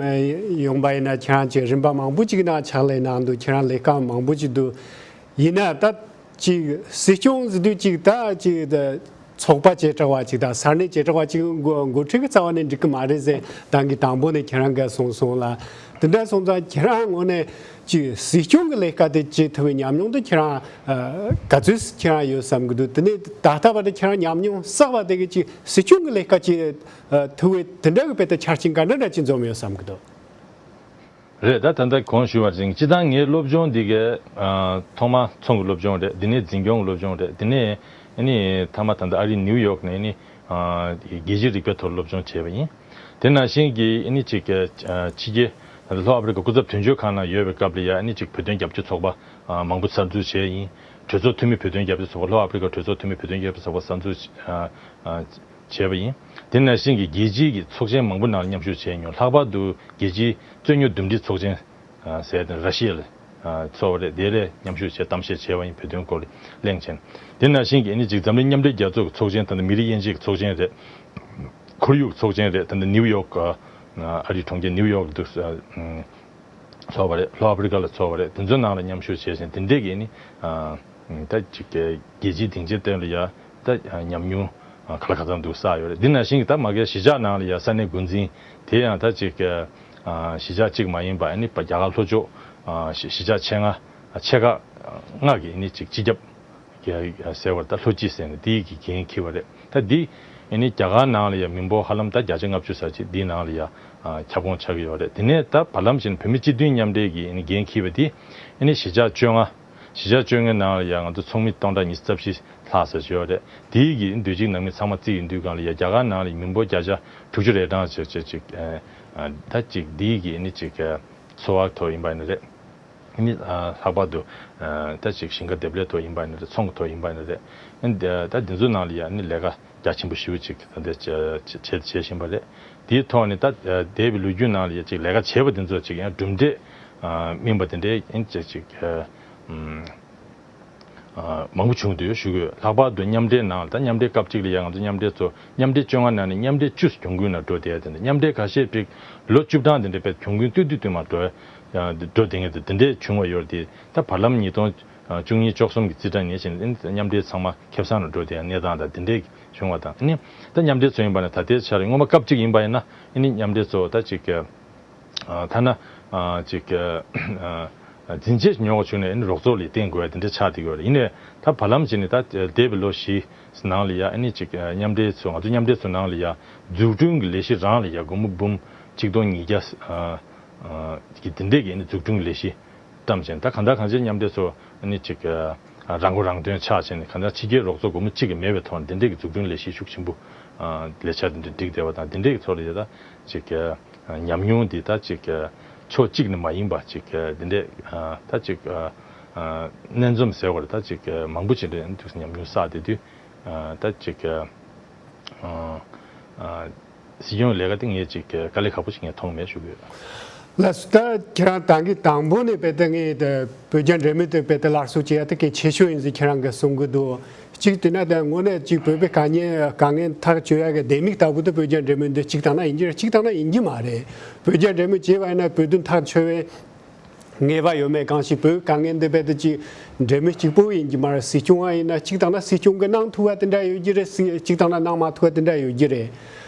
ཡོང་པ་ཡིན་ན། ཁྱེད་རང་ཅིག་རིམ་པ་མང་པོ་ཅིག་ནང་ཕྱག་ལས་གནང་འདུག་ཁྱེད་རང་ལས་ཀ་མང་པོ་ཅིག་འདུག་ཡིན་ན་ད་ཅིག་སྲིད་སྐྱོང་ཟེར་དུས་ཅིག་ད་ཅིག་ཚོགས་པ་བྱེ་བྲག་པ་ཅིག་དང་ས་གནས་བྱེ་བྲག་པ་ཅིག་འགོ་འགོ་ཁྲིད་ཀྱི་རྩ་བ་ནས་འགྲིག་གི་མ་རེད་ཟེར་ད་གིན་དང་པོ་ནས་ཁྱེད་རང་གིས་གསུངས་སོང་ལ། དེ་འདྲ་སོང་ཙང་ཁྱེད་རང་ངོས་ནས་ཅིག་སྲིད་སྐྱོང་གི་ལས་ཀ་དེ་བྱེད་ཐུབ་པའི་ཉམས་མྱོང་དེ་ཁྱེད་རང་ག་ཚོད་ཁྱེད་རང་ཡོད་བསམ་གི་འདུག་དེ་ནས་ད་ལྟ་བར་དུ་ཁྱེད་རང་ཉམས་མྱོང་བསགས་པ་དེ་གིས་ཅིག་སྲིད་སྐྱོང་གི་ལས་ཀ་བྱེད་ཐུབ་པའི་དེ་འདྲ་གི་དཔེ་དེ་ཆ་རྐྱེན་ག་འདྲ་འདྲ་ཅིག་འཛོམས་ཡོད་བསམ་གི་འདུག་རེད། ད་ད་ལྟ་གོང་ཞུས་པ་བཞིན་སྤྱིར་བཏང་ངའི་སློབ་སྦྱོང་འདི་གའི་ཨ་ཐོག་མ་ཚོང་གི་སློབ་སྦྱོང་རེད། འདི་ནས་འཛིན་སྐྱོང་གི་སློབ་སྦྱོང་རེད། འདི་ནས་ཨ་ནི་མཐའ་མ་ད་ལྟ་ཨ་རིའི་ནིའུ་ཡོག་ནས་ནི་ཨ་རྒྱལ་སྤྱིའི་རིག་པའི་ཐོག་སློབ་སྦྱོང་བྱས་པ་ཡིན། དེ་ནང་བཞིན་གྱི་ཨ་ནི་ཅིག་ཨ་ཕྱི་རྒྱལ་ད་ལྟ་ལྷོ་ཨ་ཕི་རི་ཀ་སྐུ་ཚབ་དོན་གཅོད་ཁང་ནང་ཡོད་པའི་སྐབས་ལ་ཡ་ཨ་ནི་ཅིག་བོད་དོན་རྒྱབ་སྐྱོར་ཚོགས་པ་ཨ་མང་པོ་གསར་འཛུགས་བྱས་ཡིན། གྲོས་ཚོགས་འཐུས་མི་བོད་དོན་རྒྱབ་སྐྱོར་ཚོགས་པ་ལྷོ་ཨ་ཕི་རི་ཀ་གྲོས་ཚོགས་འཐུས་མི་བོད་དོན་རྒྱབ་སྐྱོར་ཚོགས་པ་གསར་འཛུགས་ཨ་ཨ་ བྱས་པ་ཡིན། དེ་ནང་བཞིན་གྱི་རྒྱལ་སྤྱིའི་གི་ཚོགས་ཆེན་མང་པོ་ནང་ལ་མཉམ་ཞུགས་བྱས་མྱོང་། ལྷག་པར་དུ་རྒྱལ་སྤྱིའི་རྩོད་རྙོག་འདུམ་འགྲིག་ཚོགས་ཆེན་ཟེར་དེ་ར་ཤི་ཡ་ལ་ཚོགས་པ་རེད། དེ་ལ་མཉམ་ཞུགས་བྱས་གཏམ་བཤད་བྱས་པ་ཡིན། བོད་དོན་སྐོར་གླེང་བྱས། དེ་ནང་བཞིན་གྱི་ཨ་ནི་ཅིག་འཛམ་གླིང་མཉམ་འབྲེལ་རྒྱལ་ཚོགས་ཀྱི་ཚོགས་ཆེན། ད་ལྟ་མི་རིགས་དབྱེ་འབྱེད་ཀྱི་ཚོགས་ཆེན་རེད། ཁོར་ཡུག་ཚོགས་ཆེན་རེད། ད་ལྟ་ནིའུ་ཡོག་ཨ་རིའི་གྲོང་ཁྱེར་ནིའུ་ཡོག་ཏུ་ཚོགས་པ་རེད། ལྷོ་ཨ་ཕི་རི་ཀ་ལ་ཚོགས་པ་རེད། དེ་ཚོའི་ནང་ལ་མཉམ་ཞུགས་བྱས་ཤིང་། དེ་འདྲས་ཀྱི་ནི་ད་ཅིག་རྒྱལ་སྤྱིའི་སྡིངས་ཆའི་སྟེང་ལ་ཡ་ད་ཉམས་མྱོང་ག་ལ་ག་ཚང་འདུག་བསགས་ཡོད་རེད། འདི་ནང་བཞིན་གྱི་ད་མ་གིའི་གཞིས་ཆགས་ནང་ལ་ཡ་ས་གནས་འགོ་འཛིན། དེ་ཡང་ད་ཅིག་གཞིས་ཆགས་གཅིག་མ་ཡིན་པ་ཨ་ནི་རྒྱ་གར་ལྷོ་ཕྱོགས་གཞིས་ཆགས་ཆེ་ལྔ་ཆེ་ཁག་ལྔ་གི་ཨ་ནི་ཅིག་སྤྱི་ཁྱབ་ཟེར་བར་ད་ལྷོ་སྤྱི་ཟེར་ནས་དེའི་གི་འགན་འཁྱེར་བ་རེད། ད་འདི་ཨ་ནི་རྒྱ་གར་ནང་ལ་ཡང་མི་འབོར་ཧ་ལམ་ད་བརྒྱ་ཆ་ལྔ་བཅུ་ཙམ་ཅིག་འདིའི་ནང་ལ་ཡང་ཁྱབ་ཁོངས་ཆགས་ཀྱི་ཡོད་རེད། དེ་ནས་ད་བར་ལམ་བཞིན་བོད་མི་སྤྱི་མཐུན་མཉམ་འབྲེལ་གྱི་ཨ་ནི་འགན་འཁྱེར་བ་དེ་ཨ་ནི་གཞིས་ཆགས་བཅོ་ལྔ། གཞིས་ཆགས་བཅོ་ལྔའི་ནང་ལ་ཡང་ང་ཚོ་ཚོགས་མི་སྟོང་ཕྲག་ཉི་ཤུ་རྩ་བཞི་ལྷག་ཙམ་ཅིག་ཡོད་རེད། དེའི་གི་འདོད་ཅིག་ནང་མི་ཚང་མ་རྩིས་ཡོང་དུས་སྒང་ལ་ཡང་རྒྱ་གར་ནང་ལ་མི་འབོར་བརྒྱ་ཆ་དྲུག་ཅུ་རེ་གྲངས་ཅིག་ཅིག་ཅིག་ད་ཅིག་འདིའི་གི་ཨ་ནི་ཅིག་འཚོ་བ་ཐོག་ཡིན་པ་ཡིན་ན་རེད། ནི་ལྷག་པར་དུ་ད་ཅིག་ཞིང་ཁ་འདེབས་ལས་ཐོག་ཡིན་པ་ཡིན་ན་རེད། ཚོང་གི་ཐོག་ཡིན་པ་ཡིན་ན་རེད། ད་འདི་ཚོའི་ནང་ལ་ཡང་ནི་ལས་ཀ་རྒྱ་ཆེན་པོ་ཞེ་པོ་ཅིག་ད་ལྟ་བྱེད་བྱེད་བཞིན་པ་རེད། དེའི་ཐོག་ནས་ད་འདས་པའི་ལོ་རྒྱུས་ནང་ལ་ཡང་ཅིག་ལས་ཀ་བྱས་པ་འདི་ཚོ་ཅིག་ཡང་གྲུབ་འབྲས་སྨིན་པ་དེ་འདྲའི་ཡང་ཅིག་ཅིག་མང་པོ་བྱུང་འདུག་ཞུ་གི་ཡོད། ལྷག་པར་དུ་མཉམ་འབྲེལ་ནང་ལ་ད་མཉམ་འབྲེལ་སྐབས་གཅིག་ལ་ཡང་ང་ཚོ་མཉམ་འབྲེལ་ཚོ་མཉམ་འབྲེལ་བཅོ་ལྔ་ནང་ནས་མཉམ་འབྲེལ་བཅུ་གྱོང་གུན་ལ་འགྲོ་བསྡད་དེ་འདྲ། མཉམ་འབྲེལ་ཁ་ཤས་པིག་ལོ་བཅུ་གྲངས་དེ་འདྲ་པའི་གྱོང་གུན་བཏུད་བཏུད་བཏུད་མར་འགྲོ་འགྲོ་བསྡད་མཁན་དེ་དེ་འདྲས་བྱུང་བ་ཡོད་རེད་དེ། ད་བར་ལམ་ཉིས་སྟོང་བཅུ་གཉིས་བཅུ་གསུམ་གྱི་རྩིས་གྲངས་ཉེར་བཞིན་མཉམ་འབྲེལ་ཚང་མ་ཁེ་བཟང་ལ་འགྲོ་བསྡད་གནས་སྟངས་དང་དེ་འདྲས་བྱུང་བ་དང་། ཨ་ནི་ད་མཉམ་འབྲེལ་ཚོ་ཡིན་པ་ན་ད་ལྟའི་ཆར་སྔོན་མ་སྐབས་གཅིག་ཡིན་པ་ཡིན་ན་ཨ་ནི་མཉམ་འབྲེལ་ཚོ་ད་ཅིག་ཐ་ན་ཅིག་འཛིན་ཆས་ཉོ་བ་བྱུང་ནས་ཨ་ནི་རོགས་ཚོགས་ལ་བརྟེན་དགོས་ཡ་དེ་འདྲ་ཆགས་བསྡད་ཡོད་རེད། ཡིན་ནའི་ད་བར་ལམ་ཞིག་ནས་ད་འདས་པའི་ལོ་བཞི་ནང་ལ་ཡ་ཨ་ནི་ཅིག་མཉམ་འབྲེལ་ཚོ་ང་ཚོ་མཉམ་འབྲེལ་ཚོ་ནང་ལ་ཡ་འཛུགས་སྐྲུན་གྱི་ལས་གཞི་རང་ལ་ཡ་སྒོར་མོ་འབུམ་གཅིག་སྟོང་ཉིས་བརྒྱ་གི་དེ་འདྲས་ཀྱི་ཨ་ནི་འཛུགས་སྐྲུན་གྱི་ལས་གཞི་བཀྲམ་བྱས། ད་གང་ལྟར་གང་ཅིའི་མཉམ་འབྲེལ་ཚོ་ཨ་ནི་ཅིག་རང་མགོ་རང་ཐོན་ཆགས་བྱས་ནས་གང་ལྟར་ཕྱི་རྒྱལ་རོགས་ཚོགས་སྒོར་མོ་གཅིག་གི་མེད་པའི་ཐོག་ནས་དེ་འདྲས་ཀྱི་འཛུགས་སྐྲུན་ལས་གཞི་ཤུགས་ཆེན་པོ་ལས་འཆར་དེ་འདྲས་བསྒྲིགས་བསྡད་པ་དང་། དེ་འདྲས་ཀྱི་ཐོག་ལ་ཡ་ད་ཅིག་ཉམས་མྱོང་འདི་ད་ཅིག་ཕྱོགས་གཅིག་ནས་མ་ཡིན་པ་ཅིག་འདི་འདྲས་ད་ཅིག་སྣེ་འཛོམས་ཟེར་བ་རེད། ད་ཅིག་མང་པོ་ཅིག་འདྲ་ཉམས་མྱོང་བསགས་བསྡད་དུས་ད་ཅིག་སྲིད་སྐྱོང་ལས་ཀ་དེ་ངས་ཅིག་དཀའ་ལས་ཁག་པོ་ཞིག་ངས་མཐོང་མེད་ཞུ་གི་ཡོད། ལགས་སོ། ད་ཁྱེད་རང་ད་གིན་དང་པོ་ནས་དཔེ་ད་ངས་ད་བོད་རྒྱ་འབྲེལ་མོལ་དེ་དཔེ་ད་སླར་གསོ་བྱེད་ཡ་དེ་གལ་ཆེ་ཤོས་ཡིན་ཟེར་ཁྱེད་རང་གིས་གསུང་གི་འདུག་གཅིག་དེ་ན་ད་དངོས་གནས་ཅིག་བོད་པའི་དཀའ་ངལ་དཀའ་ངལ་ཐག་གཅོད་ཡ་གི་ལྡེ་མིག་ལྟ་བུ་དེ་བོད་རྒྱ་འབྲེལ་མོལ་འདི་གཅིག་བཏང་ན་ཡིན་གྱི་རེད། གཅིག་བཏང་ན་ཡིན་གྱི་མ་རེད། བོད་རྒྱ་འབྲེལ་མོལ་བྱས་པ་ཡིན་ན་བོད་དོན་ཐག་ཆོད་པའི་ངེས་པ་ཡོད་མེད། གང་ཞིག་བོད་དཀའ་ངལ་འདི་རྦད་དེ་ཅིག་འབྲེལ་མོལ་གཅིག་པོ་ཡིན་གྱི་མ་རེད། སྲིད་སྐྱོང་བ་ཡིན་ན་གཅིག་བཏང་ན་སྲིད་སྐྱོང་གིས་གནང་ཐུབ་པ་དེ་འདྲ་ཡོད་ཀྱི་རེད། སྲིད་གཅིག་བཏང་ན་གནང་མ་ཐུབ་པ་དེ་འདྲ་ཡོད་ཀྱི་རེད།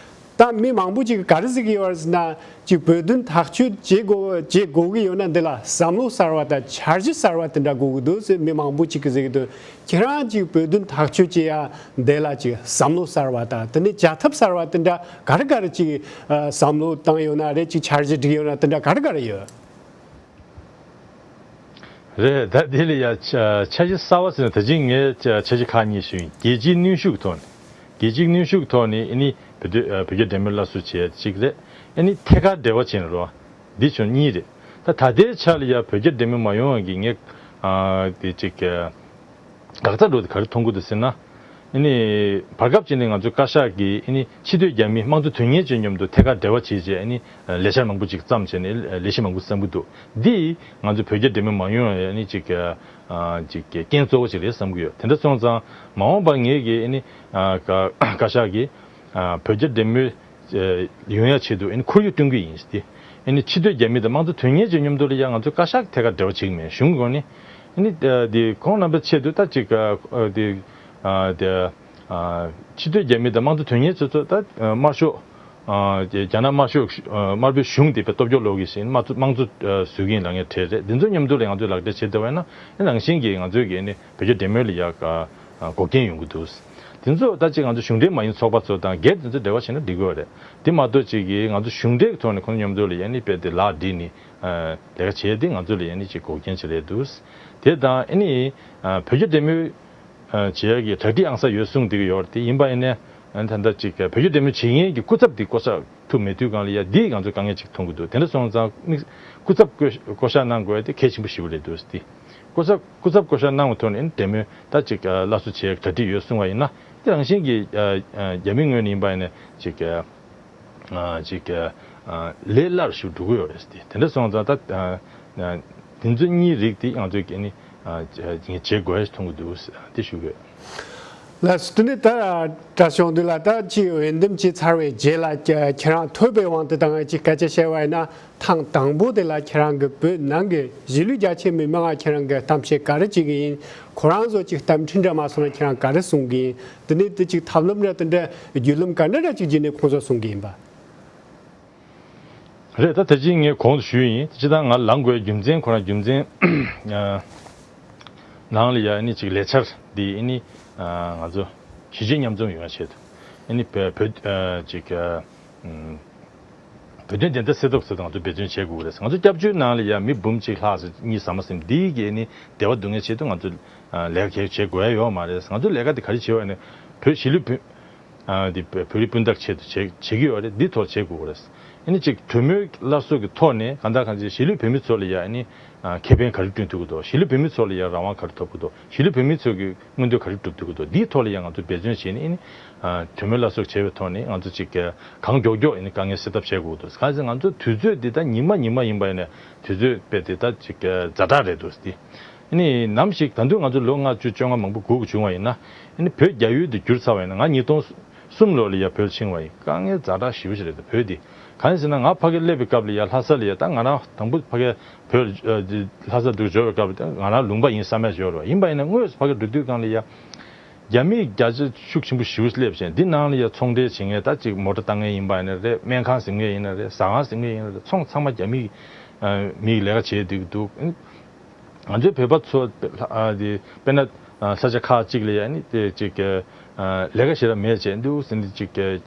ད་མི་མང་པོ་ཅིག་གིས་ག་རེ་ཟེར་གྱི་ཡོད་རེད་ཟེར་ན། ཅིག་བོད་དོན་ཐག་གཅོད་བྱེད་དགོས་བྱེད་དགོས་ཀྱི་ཡོད་ན་འདི་ལ་བསམ་བློ་གསར་བ་དང་འཆར་གཞི་གསར་བ་དེ་འདྲ་དགོས་ཀྱི་འདུག་ཟེར་མི་མང་པོ་ཅིག་གིས་ཟེར་གྱི་འདུག་ཁྱེད་རང་ཅིག་བོད་དོན་ཐག་གཅོད་བྱེད་ཡ་འདི་ལ་ཅིག་བསམ་བློ་གསར་བ་དང་དེ་ནས་བྱ་ཐབས་གསར་བ་དེ་འདྲ་ག་རེ་ག་རེ་ཅིག་བསམ་བློ་བཏང་ཡོད་ན་རེད། ཅིག་འཆར་གཞི་བསྒྲིགས་ཡོད་ན་དེ་འདྲ་ག་རེ་ག་རེ་ཡོད། རེད། ད་དེ་ལ་ཡ་ཆ་འཆར་གཞི་གསར་བ་ཟེར་ན་ད་ཅིག་ངས་འཆར་གཞི་ཁག་གཉིས་ཞུས་ཡིན། རྒྱལ་སྤྱིའི་གནོན་ཤུགས་ཐོག་ནས། རྒྱལ་སྤྱིའི་གནོན་ཤུགས་ཐོག་ནས་ཨ་ནི་བོད་དོན་བོད་རྒྱ་འབྲེལ་མོལ་སླར་གསོ་བྱས་གཅིག་རེད། ཨ་ནི་ཐད་ཀར་འབྲེལ་བ་བྱས་ནས་རོ། འདི་བྱུང་གཉིས་རེད། ད་ད་ལྟའི་ཆ་ལ་ཡ་བོད་རྒྱ་འབྲེལ་མོལ་མ་ཡོང་བ་གི་ངས་དེ་ཅིག་དགག་རྩ་འགྲོ་དེ་ག་རེ་མཐོང་གི་འདུག་ཟེར་ན། ཨ་ནི་བར་སྐབས་ཅིག་ནས་ང་ཚོའི་བཀའ་ཤག་གིས་ཨ་ནི་ཕྱི་སྡོད་རྒྱ་མི་དམངས་གཙོ་དོན་གཉེར་ཅན་མཉམ་དུ་ཐད་ཀར་འབྲེལ་བ་བྱེད་ཅེས་ཨ་ནི་ལས་འཆར་མང་པོ་ཅིག་བརྩམས་བྱས་ནས་ལས་གཞི་མང་པོ་བརྩམས་ཀྱི་འདུག་འདི་ང་ཚོ་བོད་རྒྱ་འབྲེལ་མོལ་མ་ཡོང་བའི་ཨ་ནི་ཅིག་ཅིག་རྐྱེན་གཙོ་བོ་ཅིག་རེད་བསམ་གྱི་ཡོད། དེ་འདྲ་སོང་ཙང་མ་འོངས་པར་ངས་ཀྱི་ཨ་ནི་བཀའ་ཤག་གིས་བོད་རྒྱ་འབྲེལ་མོལ་ཡོང་ཡ་ཆེད་དུ་ཨ་ནི་ཁོར་ཡུག་སྐྲུན་གྱི་ཡིན་ཟེར་ཏེ། ཨ་ནི་ཕྱི་སྡོད་རྒྱ་མི་དང་དམངས་གཙོ་དོན་གཉེར་ཅན་མཉམ་དུ་ལ་ཡང་ང་ཚོ་བཀའ་ཤག་ཐད་ཀར་འབྲེལ་བ་བྱེད་ཀྱི་མེད་གཞུང་གི་སྒོ་ནས། ཨ་ནི་དེ་ཁོང་རྣམ་པའི་ཆེད་དུ་ད་ཅིག་དེ་དེ་ཕྱི་སྡོད་རྒྱ་མི་དང་དམངས་གཙོ་དོན་གཉེར་ཚོ་ཚོ་ད་དམར་ཤོག་རྒྱ་ནག་དམར་ཤོག་དམར་པོའི་གཞུང་དེ་དཔེ་སྟོབས་སྐྱོ་ལོག་གི་ཞིག་དམངས་གཙོ་དམངས་གཙོ་བཟོ་གི་ཡིན་ལབ་མཁན་གྲས་རེད། འདི་ཚོ་མཉམ་དུ་ལ་ང་ཚོས་ལག་འབྲེལ་བྱེད་བསྡད་པ་ཡིན་ན་ཨ་ནང་བཞིན་གྱི་ང་ཚོས་ཀྱི་ཨ་ནི་བོད་རྒྱ་འབྲེལ་མོལ་ལ་ཡ་འགོག་རྐྱེན་ཡོང་གི་འདུག་དེ་ཚོ་ད་ཅིག་ང་ཚོ་གཞུང་འབྲེལ་མ་ཡིན་ཚོགས་པ་ཚོ་དང་སྒེར་དེ་ཚོ་འབྲེལ་བ་བྱས་ན་འགྲིག་གི་རེད། དེ་མ་གཏོགས་ཅིག་གིས་ང་ཚོ་གཞུང་འབྲེལ་གྱི་ཐོག་ནས་ཁོང་ཚོ་མཉམ་དུ་ལ་ཡ་ནི་དཔེ་དེ་ལག་བསྒྲིལ་ནས་ལས་ཀ་བྱས་ཏེ་ང་ཚོ་ལ་ཡ་ནི་ཅིག་འགོག་རྐྱེན་ཅིག་རེད་འདུག་དེ་དང་ཨ་ནི་བོད་རྒྱ་འབྲེལ་མོལ་བྱེད་ཡ་གི་གྲ་སྒྲིག་ཨང་གསར་ཡོད་གསུངས་བསྡད་ཀྱི་ཡོད་རེད། དེ་ཡིན་པ་ཡིན་ནའི་ད་ལྟ་ཅིག་བོད་རྒྱ་འབྲེལ་མོལ་བྱེད་མཁན་གྱི་སྐུ་ཚབ་དེ་བསྐོ་བཞག་ཐུབ་མེད་དུས་སྒང་ལ་ཡ་འདིས་ང་ཚོ་དཀའ་ངལ་ཅིག་མཐོང་གི་འདུག་དེ་འདྲ་སོང་ཙང་དམིགས་སྐུ་ཚབ་བསྐོ་བསྐོ་བཞག་གནང་དགོས་དེ་གལ་ཆེན་པོ་ཞེ་པོ་རེད་འདུག་དེ་སྐུ་ཚབ་སྐུ་ཚབ་བསྐོ་བཞག་གནང་བའི་ཐོག་ནས་འབྲེལ་མོལ་ད་ཅིག་སླར་གསོ་བྱེད་གྲ་སྒྲིག་ཡོད་གསུང་བ་ཡིན་ན་ རང་བཞིན་གྱིས་ཨ་ཨ་རྒྱ་མིའི་ངོས་ནས་ཡིན་པ་ཡིན་ན་ཅིག་ཨ་ཅིག་ཨ་ལས་སླ་རུ་ཞིག་འགྲོ་གི་ཡོད་རེད་དེ། དེ་འདྲ་སོང་ཙང་ད་ཨ་ཨ་དེ་ཚོ་གཉིས་རིགས་དེ་ང་ཚོས་ཀྱི་ནི་ཨ་ངས་བྱེད་དགོས་མཐོང་གི་འདུག་དེ་ཞུ་གི་ཡོད། ལགས་སོ། དེ་ནས་ད་གྲྭ་ཆུང་འདི་ལ་ད་ཅིག་འོས་འདེམས་བྱས་ཚར་བའི་རྗེས་ལ་ཁྱེད་རང་ཐོས་པའི་དབང་དུ་ད་ང་ཅིག་སྐད་ཆ་བཤད་པ་ཡིན་ན། ཐེངས་དང་པོ་དེ་ལ་ཁྱེད་རང་གི་བོད་ནང་གི་གཞིས་ལུས་རྒྱ་ཆེ་མི་མང་ང་ཁྱེད་རང་གི་གཏམ་བཤད་ག་རེ་བྱེད་ཀྱི་ཡིན། ཁོ་རང་ཚོ་ཅིག་གཏམ་འཕྲིན་འདྲ་མ་སོང་ན་ཁྱེད་རང་ག་རེ་གསུང་གི་ཡིན། དེ་ནས་དེ་ཅིག་ཐབས་ལམ་འདྲ་དེ་འདྲ་བརྒྱུད་ལམ་ག་འདྲ་འདྲ་ཅིག་བརྒྱུད་ནས་ཁོང་ཚོ་གསུང་གི་ཡིན་པ། རེད། ད་དེ་ཅིག་ངས་གོང་དུ་ཞུས་ཡིན། སྤྱིར་བཏང་ང་ལངས་དགོས་རྒྱུ་མཚན་ཁོ་རང་རྒྱུ་མཚན་ནང་ལ་ཡ་ཨ་ནི་ཅིག་ལས་འཆར་འདི་ཨ་ནི་ང་ཚོ་གཞིས་བྱེས་མཉམ་འཛོམས་ཡོང་བ་ཆེད་དུ་ཨ་ནི་བོད་བོད་ཅིག་བོད་དོན་བདེན་མཐའ་གསལ་ཐབས་ཟེར་དུ་ང་ཚོ་འབད་བརྩོན་བྱེད་དགོས་རེད། ང་ཚོ་སྐྱབས་བཅོལ་ནང་ལ་ཡ་མི་འབུམ་གཅིག་ལྷག་ཙམ་གཉིས་ཟ་མ་ཟིན་འདིའི་གི་ནི་བདེ་བ་སྡུག་བསྔལ་ཆེད་དུ་ང་ཚོ་ལས་ཀ་གང་ཡང་བྱེད་དགོས་ཡ་ཡོད་མ་རེད། ང་ཚོ་ལས་ཀ་དེ་ག་རེ་བྱེད་པ་ནི་བོད་གཞིས་ལུས་བོད་དེ་བོད་རིགས་སྤུན་ཟླ་ཆེད་དུ་བྱེད་བྱེད་ཀྱི་ཡོད་རེད། འདི་ཐོག་བྱེད་དགོས་རེད། ཨ་ནི་ཅིག་གྲོས་མོལ་སླར་གསོ་གི་ཐོག་ནས་གང་ལྟར་གང་ཅིག་གཞིས་ལུས་བོད་མི་ཚོ་ལ་ཡ་ཨ་ནི་ཁེ་ཕན་ག་རེ་བསྐྲུན་ཐུབ་ཀྱི་འདུག་གཞིས་ལུས་བོད་མི་ཚོ་ལ་ཡ་རང་དབང་ག་རེ་ཐོབ་ཀྱི་འདུག་གཞིས་ལུས་བོད་མི་ཚོ་གི་མངོན་འདོད་ག་རེ་སྒྲུབ་ཐུབ་ཀྱི་འདུག་འདིའི་ཐོག་ལ་ཡང་ང་ཚོས་འབད་བརྩོན་བྱས་ནས་ཨ་ནི་གྲོས་མོལ་སླར་གསོ་བྱས་པའི་ཐོག་ནས་ང་ཚོ་ཅིག་གང་མགྱོགས་མགྱོགས་ཨ་ནི་དཀའ་ངལ་སེལ་ཐབས་བྱེད་དགོས་འདུག་གང་ཟེར་ང་ཚོ་དུས་ཚོད་འདི་ད་ཉི་མ་ཉི་མ་ཡིན་པ་ཡིན་ནས་དུས་ཚོད་དཔེ་དེ་ད་ཅིག་ཛ་དྲག་རེད་འདུག་སྟེ། ཨ་ནི་ནམ་ཞིག་ད་དུང་ང་ཚོ་ལོ་ལྔ་བཅུ་བཅོ་ལྔ་མང་པོ་སྒུག་བྱུང་བ་ཡིན་ན་ཨ་ནི་བོད་རྒྱ་ཡུལ་དུ་གྱུར་ཚར་བ་ཡིན་ན། ང་ཉིས་སྟོང་གསུམ་ལོ་ལ་ཡ་བོད་ཕྱིན་པ་ཡིན། དཀའ་ངལ་ཛ་དྲག་ཞེ་པོ་ཞིག་རེད་འདུག་བོད་འདི། གང་ཡིན་ཟེར་ན་ང་ཕ་གི་སླེབས་པའི་སྐབས་ལ་ཡ་ལྷ་ས་ལ་ཡ་ད་ང་རང་དང་པོ་ཕ་གི་བོད་ལྷ་ས་འདུག་འབྱོར་བའི་སྐབས་ལ་ད་ང་རང་ལུང་པ་ཡིན་བསམ་ཡ་ཞིག་ཡོད་རེད། ཡིན་པ་ཡིན་ན་དངོས་སུ་ཕ་གི་འགྲོ་དུས་སྒང་ལ་ཡ་རྒྱ་མི་རྒྱ་ཆེ་ཤུགས་ཆེན་པོ་ཞེ་པོ་སླེབས་བྱས་འདི་ནང་ལ་ཡ་ཚོང་འབྲེལ་བྱེད་མཁན་ད་ཅིག་མོ་ཊ་བཏང་མཁན་ཡིན་པ་ཡིན་ན་རེད། སྨན་ཁང་ཟིན་མཁན་ཡིན་ན་རེད། ཟ་ཁང་ཟིན་མཁན་ཡིན་ན་རེད། ཚོང་ཚང་མ་རྒྱ་མི་མིས་ལས་ཀ་བྱས་བསྡད་ཀྱི་འདུག་ང་ཚོའི་བོད་པ་ཚོ་དེ་དཔེར་ན་ས་ཆ་ཁག་ཅིག་ལ་ཡ་ནི་དེ་ཅིག་ལས་ཀ་ཞེ་དྲག་མེད་བྱས་འདུག་ཟེར་ནས་ཅིག་དེ་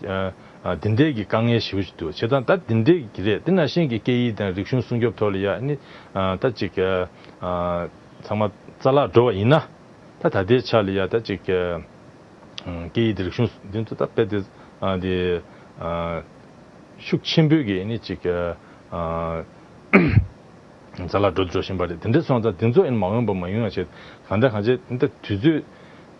འདྲའི་གི་དཀའ་ངལ་ཞེ་པོ་ཞིག་འདུག་བྱས་ཙང་ད་དེ་འདྲའི་གི་རེད། དེ་ནང་བཞིན་གྱི་སྐད་ཡིག་དང་རིག་གཞུང་སྲུང་སྐྱོབ་ཐོག་ལ་ཡ་ནི་ད་ཅིག་ཚང་མ་རྩ་བརླག་འགྲོ་བ་ཡིན་ན། ད་ད་ལྟའི་ཆ་ལ་ཡ་ད་ཅིག་སྐད་ཡིག་དེ་རིག་གཞུང་འདི་ཚོ་ད་དཔེ་དེ་དེ་ཤུགས་ཆེན་པོས་གི་ནི་ཅིག་རྩ་བརླག་འགྲོ་འགྲོ་བཞིན་པ་རེད། དེ་འདྲ་སོང་ཙང་དེ་ཚོ་ཨེ་མ་ཡོང་པ་མ་ཡོང་ཡ་བྱེད་གང་ལྟར་གང་བྱེད་འདི་དུས་ཚོད་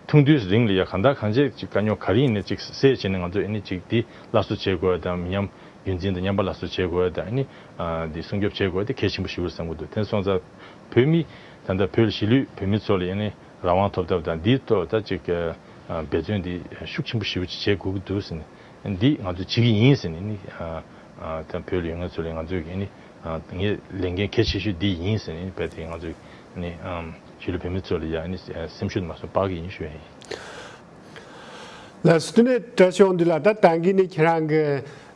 ཐུང་དུས་རིང་ལ་ཡ་གང་ལྟར་གང་བྱེད་ཅིག་དཀའ་རྙོག་ག་རེ་ཡིན་ནའི་ཅིག་སེལ་བྱས་ནས་ང་ཚོ་ཨེ་ནི་ཅིག་འདི་སླར་གསོ་བྱེད་དགོས་ཡ་དང་མི་ཉམས་རྒྱུན་འཛིན་དང་མཉམ་པ་སླར་གསོ་བྱེད་དགོས་ཡ་དང་ཨེ་ནི་འདི་སྲུང་སྐྱོབ་བྱེད་དགོས་ཡ་དེ་གལ་ཆེན་པོ་ཞེ་པོ་རེད་བསམ་གྱི་འདུག་དེ་སོང་ཙང་བོད་མི་ད་ལྟ་བོད་གཞིས་ལུས་བོད་མི་ཚོ་ལ་ཨེ་ནི་རང་དབང་ཐོབ་ཐབས་དང་འདིའི་ཐོག་ད་ཅིག་འབད་བརྩོན་འདི་ཤུགས་ཆེན་པོ་ཞེ་པོ་ཅིག་བྱེད་དགོས་ཀྱི་འདུག་ཟེར་ནས། འདི་ང་ཚོས་བྱེད་ཀྱི་ཡིན་ཟེར་ནས་ནི་ད་བོད་ལ་ཡོད་མཁན་ཚོ་ལ་ང་ཚོས་ཀྱི་ནི་ངའི་ལས་འགན་གལ་ཆེ་ཤོས་འདི་ཡིན་ཟེར་ནས་ནི་རྦད་དེ་ང་ཚོས་ནི་གཞིས་ལུས་བོད་མི་ཚོ་ལ་ཡ་ནི་སེམས་ཤུགས་མ་སོང་སྤར་གྱི་ཡིན་ཞུ་ཡ་ཡིན། ལགས་སོ། དེ་ནས་བཀྲ་ཤིས་འདི་ལ་ད་ད་གིན་ནི་ཁྱེད་རང་གི་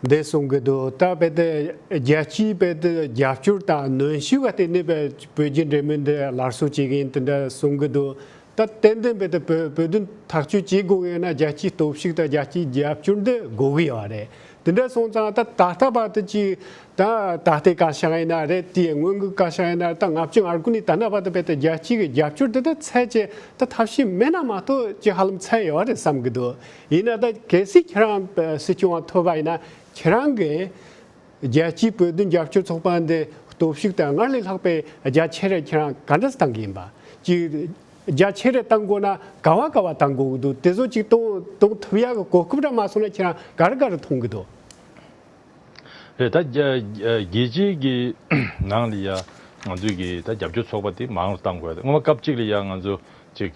འདི་གསུང་གི་འདུག་ད་རྦད་དེ་རྒྱལ་སྤྱིའི་རྦད་དེ་རྒྱབ་སྐྱོར་དང་གནོན་ཤུགས་ལ་བརྟེན་ནས་རྦད་བོད་རྒྱའི་འབྲེལ་མོལ་འདི་སླར་གསོ་བྱེད་ཀྱི་ཡིན་དེ་འདྲ་གསུང་གི་འདུག་ད་ཏན་ཏན་རྦད་དེ་བོད་བོད་དོན་ཐག་གཅོད་བྱེད་དགོས་ཀྱི་ཡོད་ན་རྒྱལ་སྤྱིའི་སྟོབས་ཤུགས་དང་རྒྱལ་སྤྱིའི་རྒྱབ་སྐྱོར་འདི་དགོས་ཀྱི་ཡོད་རེད། དེ་འདྲ་སོང་ཙང་ད་ད་ལྟ་བར་དུ་ཅིག་ད་ད་ལྟའི་བཀའ་ཤག་ཡིན་ན་རེད། དེའི་སྔོན་གྱི་བཀའ་ཤག་ཡིན་ན་རེད། ད་ལྔ་བཅུ་ང་དགུ་ནས་ད་ལྟ་བར་དུ་རྦད་དེ་རྒྱལ་སྤྱི་གི་རྒྱབ་སྐྱོར་དེ་ད་ཚད་ཅིག་ད་ཐབས་ཤེས་མེད་ན་མ་གཏོགས་ཅིག་ཧ་ལམ་ཚད་ཡོད་རེད་བསམ་གྱི་འདུག་ཡིན་ན་ད་གལ་སྲིད་ཁྱེད་རང་སྲིད་སྐྱོང་བ་ཐོབ་པ་ཡིན་ན་ཁྱེད་རང་གིས་རྒྱལ་སྤྱིའི་བོད་དོན་རྒྱབ་སྐྱོར་ཚོགས་པ་འདི་སྟོབས་ཤུགས་དང་སྔར་ལས་ལྷག་པའི་རྒྱ་ཆེ་རེ་ཁྱེད་རང་ག་འདྲ་བཏང་གི་ཡིན་པ། ཅིག་རྒྱ་ཆེ་རེ་བཏང་དགོས་ན་ག་བ་ག་བ་བཏང་དགོས་ཀྱི་འདུག་དེ་ཚོ་ཅིག་གཏོང་གཏོང་ཐུབ་ཡག་གི་གོ་སྐབས་ར་མ་སོང་ན་ཁྱེད་རང་ག་རེ་ག་རེ་མཐོང་གི་འདུག་རེད། ད་རྒྱ་རྒྱལ་སྤྱིའི་གི་ནང་ལ་ཡ་ང་ཚོའི་གི་ད་རྒྱབ་སྐྱོར་ཚོགས་པ་དེ་མང་རུ་བཏང་དགོས་རེད། སྔོན་མ་སྐབས་གཅིག་ལ་ཡ་ང་ཚོ་ཅིག་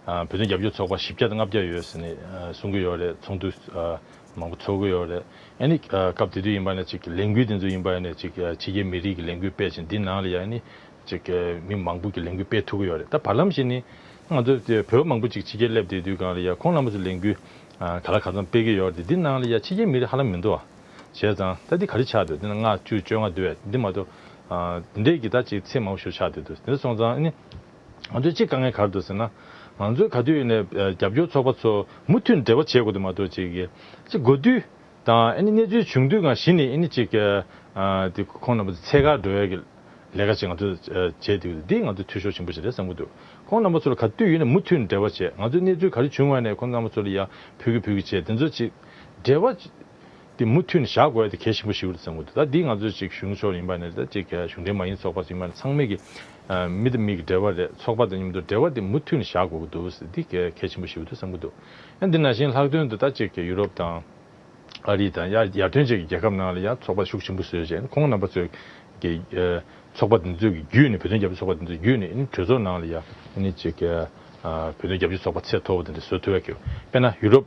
བོད་དོན་རྒྱབ་སྐྱོར་ཚོགས་པ་བཞི་བརྒྱ་དང་ལྔ་བརྒྱ་ཡོད་ཟེར་ནས་གསུང་གི་ཡོད་རེད། ཚོགས་འདུ་མང་པོ་ཚོགས་ཀྱི་ཡོད་རེད། ཨ་ནི་སྐབས་དེ་དུས་ཡིན་པ་ན་ཅིག་ལས་འགུལ་དེ་ཚོ་ཡིན་པ་ཡིན་ན་ཅིག་ཕྱི་རྒྱལ་མི་རིགས་ཀྱི་ལས་འགུལ་སྤེལ་ཅིང་འདི་ནང་ལ་ཡ་ཨ་ནི་ཅིག་མི་མང་པོ་གི་ལས་འགུལ་སྤེལ་ཐུབ་ཀྱི་ཡོད་རེད། ད་བར་ལམ་ཞིག་ནི་ང་ཚོ་བོད་མང་པོ་ཅིག་ཕྱི་རྒྱལ་སླེབས་བསྡད་དུས་སྒང་ལ་ཡ་ཁོང་རྣམ་པ་ཚོ་ལས་འགུལ་ག་ལ་ག་ཚང་སྤེལ་གྱི་ཡོད་རེད། འདི་ནང་ལ་ཡ་ཕྱི་རྒྱལ་མི་རིགས་ཧ་ལམ་མི་འདུག་བ། བྱས་ཙང་ད་འདི་ག་རེ་ཆགས་འདུག་འདི་ན་ལྔ་བཅུ་བཅོ་ལྔ་འདུག་བས། འདི་མ་གཏོགས་འདི་འདྲས་ཀྱི་ད་ཅིག་ཚད་མང་པོ་ཞིག་ཆགས་བསྡད་འདུག་དེ་འདྲ་སོང་ཙང་ཨ་ནི་ང་ཚོའི་གཅིག་དཀའ་ངལ་ག་རེ་འདུག་ཟེར་ན། ང་ཚོའི་ག་དུས་ཡིན་ནའི་རྒྱབ་སྐྱོར་ཚོགས་པ་ཚོ་མུ་མཐུད་འབྲེལ་བ་བྱེད་དགོས་འདུག་མ་གཏོགས་ཅིག་གི་ཅིག་འགོ་དུས་དང་ཨ་ནི་གནས་ཚུལ་བྱུང་དུས་སྒང་གཞི་ནས་ཨ་ནི་ཅིག་གི་དེ་ཁོང་རྣམ་པ་ཚོ་འཚོལ་གར་འགྲོ་ཡ་གི་ལས་ཀ་ཅིག་ང་ཚོས་བྱས་འདུག་འདི་ང་ཚོའི་འཐུས་ཤོར་ཆེན་པོ་ཞིག་རེད་བསམ་གྱི་འདུག་ཁོང་རྣམ་པ་ཚོ་ལ་ག་དུས་ཡིན་ནའི་མུ་མཐུད་འབྲེལ་བ་བྱས། ང་ཚོའི་གནས་ཚུལ་ག་རེ་བྱུང་བ་ནས་ཁོང་རྣམ་པ་ཚོ་ལ་ཡ་ཕུལ་གི་ཕུལ་གི་བྱས། དེ་ཚོ་ཅིག་འབྲེལ་བ་ དེ་མུ་མཐུད་ནས་བཞག་དགོས་ཡ་དེ་གལ་ཆེན་པོ་ཞིག་རེད་བསམ་གྱི་འདུག་ད་འདི་ང་ཚོ་ཅིག་གཞུང་ཕྱོགས་ཡིན་པ་ནས་རེད། ད་ཅིག་གཞུང་འབྲེལ་མ་ཡིན་ཚོགས་པ་ཡིན་པ་ནས་ཚང་མས་ཀྱི་མི་དང་མི་གི་འབྲེལ་བ་རེད། ཚོགས་པ་དང་མཉམ་དུ་འབྲེལ་བ་དེ་མུ་མཐུད་ནས་བཞག་དགོས་ཀྱི་འདུག་འདི་གལ་ཆེན་པོ་ཞིག་འདུག་བསམ་གྱི་འདུག་ཡང་འདི་ནང་བཞིན་ལྷག་དོན་དུ་ད་ཅིག་ཡུ་རོབ་དང་ཨ་རི་དང་ཡར་ཡར་ཐོན་ཅན་གྱི་རྒྱལ་ཁབ་ནང་ལ་ཡང་ཚོགས་པ་ཤུགས་ཆེན་པོ་བཟོས་བྱས་ཁོང་རྣམ་པ་ཚོས་ཀྱི་ཚོགས་པ་འདི་ཚོའི་བརྒྱུད་ནས་བོད་དོན་རྒྱབ་སྐྱོར་ཚོགས་པ་འདི་ཚོའི་བརྒྱུད་ནས་གྲོས་ཚོགས་ནང་ལ་ཡང་ཅིག་བོད་དོན་རྒྱབ་སྐྱོར་ཚོགས་པ་ཚད་མཐོ་པོ་དེ་འདྲ་བཟོ་ཐུབ་ཡ་གི། དཔེར་ན་ཡུ་རོབ་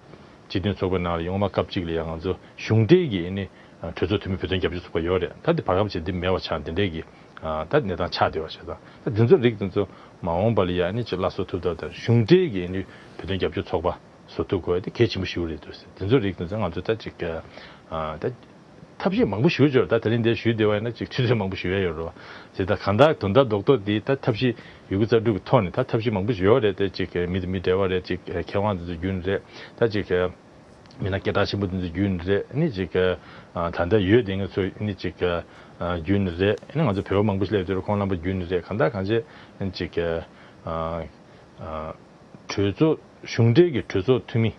སྤྱི་མཐུན་ཚོགས་པའི་ནང་ལ་ཡང་སྔོན་མ་སྐབས་གཅིག་ལ་ཡང་ང་ཚོ་གཞུང་འབྲེལ་གྱི་ཨ་ནི་གྲོས་ཚོགས་འཐུས་མི་བོད་དོན་རྒྱབ་སྐྱོར་ཚོགས་པ་ཡོད་རེད། ད་དེ་བར་སྐབས་ཅིག་འདི་མེད་པ་ཆགས། འདི་འདྲའི་གི་ད་གནས་སྟངས་ཆགས་བསྡད་པ་ཞིག་དང་། ད་འདི་ཚོ་རིགས་འདི་ཚོ་མ་འོངས་པ་ལ་ཡང་ཨ་ནི་ཅིག་སླར་གསོ་ཐུབ་ཐབས་དང་གཞུང་འབྲེལ་གྱི་ཨ་ནི་བོད་དོན་རྒྱབ་སྐྱོར་ཚོགས་པ་བཟོ་ཐུབ་དགོས་དེ་གལ་ཆེན་པོ་ཞིག་རེད་འདུག་དེ་ཚོ་རིགས་དེ་ཚོ་ང་ཚོ་ད་ཅིག་ད་ཐབས་ཤེས་མང་པོ་ཞིག་ཡོད་རེད། ད་དེ་རིང་འདིར་ཞུས་བསྡད་པ་ཡིན་ན་ཅིག་ཆུ་ཚོད་མང་པོ་ཞིག་ཡོད་ཡོད་རེད་བ། དེ་ད་གང་ལྟར་དོན་དག་རྡོག་རྡོག་འདི་ད་ཐབས་ཤེས་ཡོད་རྒུ་རྩལ་སྤྲུགས་ཀྱི་ཐོག་ནས་ད་ཐབས་ཤེས་མང་པོ་ཞིག་ཡོད་རེད། དེ་ཅིག་མི་དང་མི་འབྲེལ་བ་རེད། ཅིག་མཁས་དབང་དེ་ཚོ་བརྒྱུད་ནས་རེད། ད་ཅིག་མི་སྣ་སྐད་གྲགས་ཆེན་པོ་དེ་ཚོ་བརྒྱུད་ནས་རེད། ཨ་ནི་ཅིག་ད་ལྟ་ཡོད་དེ་ང་ཚོ་ཨ་ནི་ཅིག་བརྒྱུད་ནས་རེད། ཨ་ནི་ང་ཚོ་བོད་པ་མང་པོ་ཞིག་སླེབས་དུས་ཁོང་རྣམ་པ་བརྒྱུད་ནས་རེད། གང་ལྟར་གང་བྱས་ཅིག་གྲོས་ཚོགས་གཞུང་འབྲེལ་གྱི་གྲོས་ཚོགས་འཐུས་མི་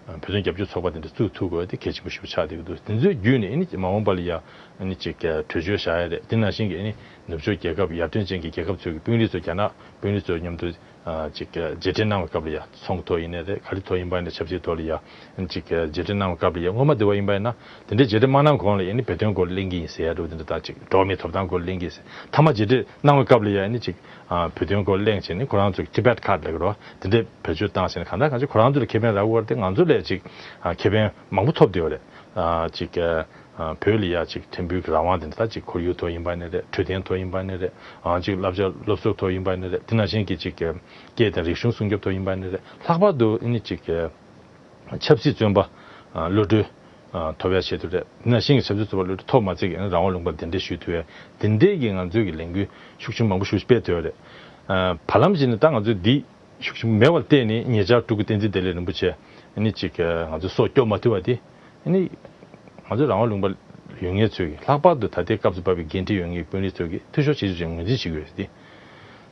བོད་དོན་རྒྱབ་སྐྱོར་ཚོགས་པ་དེ་འདྲ་བཙུགས་ཐུབ་དགོས་དེ་གལ་ཆེན་པོ་ཞིག་ཆགས་བསྡད་ཀྱི་འདུག་དེ་ཚོའི་བརྒྱུད་ནས་ཨ་ནི་མ་འོངས་པ་ལ་ཡ་ཨ་ནི་ཅིག་གྲོས་ཆོད་བཞག་ཡ་རེད། དེ་ནང་བཞིན་གྱི་ཨ་ནི་ནུབ་ཕྱོགས་རྒྱལ་ཁབ་ཡར་ཐོན་ཅན་གྱི་རྒྱལ་ཁབ་ཚོའི་གི་དཔོན་རིགས་ཚོ་རྒྱ་ནག་དཔོན་རིགས་ཚོ་མཉམ་དུ་ཅིག་མཇལ་འཕྲད་གནང་བའི་སྐབས་ལ་ཡ་ཚོང་གི་ཐོག་ཡིན་ནའི་རེད། ག་རེ་ཐོག་ཡིན་པ་ཡིན་ན་ཆབ་སྲིད་ཐོག་ལ་ཡ་ཅིག་མཇལ་འཕྲད་གནང་བའི་སྐབས་ལ་ཡ་སྔོན་མ་དེ་བ་ཡིན་པ་ཡིན་ན་དེ་འདྲའི་མཇལ་འཕྲད་མ་གནང་གོང་ལ་ཡ་ནི་བོད་དོན་སྐོར་གླེང་གི་ཡིན་ཟེར་ཡ་འདྲ་བོ་དེ་འདྲ་ད་ཅིག་འགྲོ་བ་མིའི་ཐོབ་ཐང་སྐོར་གླེང་གི་ཡིན་ཟེར། མཐའ་མ་མཇལ་འཕྲད་གནང་བའི་སྐབས་ལ་ཡ་ནི་ཅིག་བོད་དོན་སྐོར་གླེང་བྱས་ནས་ཁོ་རང་ཚོ་གི་Tibet Card་ལབ་ཀྱི་རེད་བ། དེ་འདྲའི་བེད་སྤྱོད་བཏང་བྱས་ནས་གང་ལྟར་གང་ཅི་ཁོ་རང་ཚོ་ལ་ཁེ་ཕན་རག་གི་ཡོད་རེད་དེ་ང་ཚོ་ལས་ཅིག་ཁེ་ཕན་མང་པོ་ཐོབ་བསྡད་ཡོད་རེད། ཅིག་བོད་ལ་ཡ་ཅིག་ཕྲན་བུའི་རང་དབང་དེ་འདྲ་ད་ཅིག་ཁོར་ཡུག་ཐོག་ཡིན་པ་ནི་རེད། འཕྲོད་བསྟེན་ཐོག་ཡིན་པ་ནི་རེད། ཅིག་བསླབ་བྱ་སློབ་གསོ་ཐོག་ཡིན་པ་ནི་རེད། དེ་ནང་བཞིན་གྱི་ཅིག་སྐད་དང་རིག་གཞུང་སྲུང་སྐྱོབ་ཐོག་ཡིན་པ་ནི་རེད། ལྷག་པར་དུ་ཨ་ནི་ཅིག་ཆབ་སྲིད་བཙོན་པ་གློད་གྲོལ་ཐོབ་ཡ་ཆེད་དུ་རེད། དེ་ནང་བཞིན་གྱི་ཆབ་སྲིད་བཙོན་པ་གློད་གྲོལ་ཐོབ་མ་ཚད་ཀྱི་ཨ་ནི་རང་དབང་ལུང་པར་གདན་འདྲེན་ཞུས་ཐུབ་ཡ་དེ་འདྲའི་གི་ང་ཚོའི་གི་ལས་འགུལ་ཤུགས་ཆེན་མང་པོ་ཞིག་སྤེལ་ཐུབ་ཡ་རེད། བར་ལམ་ཞིག་ནས་ད་ང་ཚོས་འདི་ཤུགས་ཆེན་མེད་པར་བལྟས་ནས་ཉེ་ཆར་སྤྲུལ་སྐུ་བསྟན་འཛིན་བདེ་ལེགས་རིན་པོ་ཆེ་ཨ་ནི་ཅིག་ང་ཚོས་སྲོག་སྐྱོབ་མ་ཐུབ་པ་དེ་ཨ་ནི་ང་ཚོ་རང་དབང་ལུང་པ་ཡོད་མཁན་ཚོས་ཀྱི་ལྷག་པར་དུ་ད་ལྟའི་སྐབས་སུ་བབས་པའི་འགན་འཁྲི་ཡོད་མཁན་དཔོན་རིགས་ཚོས་ཀྱི་འཐུས་ཤོར་བྱེད་ཀྱི་ཡོད་ངོས་འཛིན་བྱེད་དགོས་ཏེ།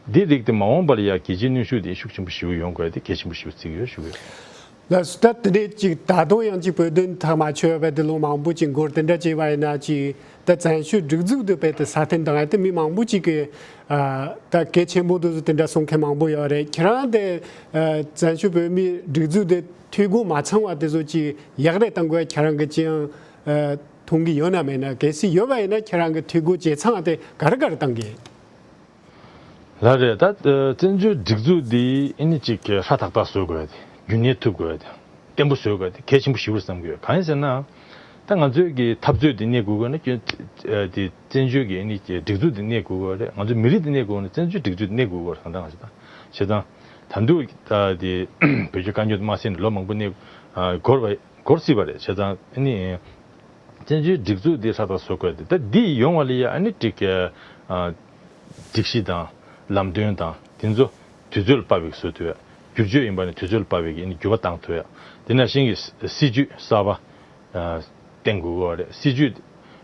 འདི་རིགས་དེ་མ་འོངས་པ་ལ་ཡང་རྒྱལ་སྤྱིའི་གནོན་ཤུགས་དེ་ཤུགས་ཆེན་པོ་ཞེ་པོ་ཡོང་དགོས་ཏེ་གལ་ཆེན་པོ་ཞེ་པོ་བརྩི་གི་ཡོད་ཞུ་གི་ཡོད། ལགས་སོ། ད་དེ་འདྲའི་ཅིག་ད་དུང་ཡང་ཅིག་བོད་དོན་ཐག་མ་ཆོད་པའི་དེ་ལོ་མང་པོ་ཅིག་འགོར་དེ་འདྲ་བྱས་པ་ཡིན་ན་ཅིག་ད་བཙན་བྱོལ་སྒྲིག་འཛུགས་དེ་དཔེ་དེ་སྲ་བརྟན་དང་ཨ་དེ་མི་མང་པོ་ཅིག་གིས་ཨ་ད་གལ་ཆེན་པོ་དེ་ཚོ་དེ་འདྲ་གསུང་མཁན་མང་པོ་ཡོད་རེད། ཁྱེད་རང་དེ་ཨ་བཙན་བྱོལ་བོད་མིའི་སྒྲིག་འཛུགས་དེ་འཐུས་སྒོ་མ་ཚང་བ་དེ་ཚོ་ཅིག་ཡག་རེད་བཏང་དགོས་ཁྱེད་རང་གིས་ཅི་ཡང་ཨ་མཐོང་གི་ཡོད་ན་མེད་ན། གལ་སྲིད་ཡོད་པ་ཡིན་ན་ཁྱེད་རང་གིས་འཐུས་སྒོ་ཇེ་ཚང་དེ་ག་རེ་ག་རེ་བཏང་གི་ཡིན། ལགས་རེད། ད་ཨ་བཙན་བྱོལ་སྒྲིག་འཛུགས་འདི་ཨ་ནི་ཅིག་ཧྲ་ཐག་ཐག་བཟོ་དགོས་ཏེ་རྒྱུན་གནས་ཐུབ་དགོས་ཏེ་བརྟན་པོ་བཟོ་དགོས་ཏེ་གལ་ཆེན་པོ་ཞེ་པོ་རེད་བསམ་གྱི་ཡོད། གང་ཡིན་ཟེར་ན་ད་ང་ཚོའི་གི་འཐབ་རྩོད་འདི་གནས་དགོས་དགོས་ན་ཨ་དེ་བཙན་བྱོལ་གྱི་ཨ་ནི་སྒྲིག་འཛུགས་འདི་གནས་དགོས་དགོས་རེད། ང་ཚོ་མི་རིགས་འདི་གནས་དགོས་དགོས་ན་བཙན་བྱོལ་སྒྲིག་འཛུགས་འདི་གནས་དགོས་དགོས་རེད། གང་ལྟར་ང་ཚོ་ད་བྱས་ཙང་ད་དུང་ད་དེ་བོད་ཀྱི་དཀའ་རྙོག་དམར་ཟིང་ལོ་མང་པོ་གནས་ཨ་འགོར་བ་འགོར་སྲིད་པ་རེད། བྱས་ཙང་ཨ་ནི། བཙན་བྱོལ་སྒྲིག་འཛུགས་འདི་ཧྲ་ཐག་བཟོ་དགོས་ཏེ་ད་འདི་ཡོང་བ་ལ་ཡ་ཨ་ནི་ཅིག་ཨ་སྒྲིག་གཞི་དང་ལམ་སྟོན་དང་དེ་ཚོ་དུས་ཚོད་ལ་དཔག་པའི་བཟོ་ཐུབ་ཡ། བསྒྱུར་བཅོས་ཡིན་པ་ནི་དུས་ཚོད་ལ་དཔག་པའི་ཨ་ནི་འགྱུར་བ་བཏང་ཐུབ་ཡ། དེ་ནང་བཞིན་གྱི་སྲིད་ཇུས་གསར་པ་ཨ་བཏིང་དགོས་ཀྱི་ཡོད་རེད། སྲིད་ཇུས་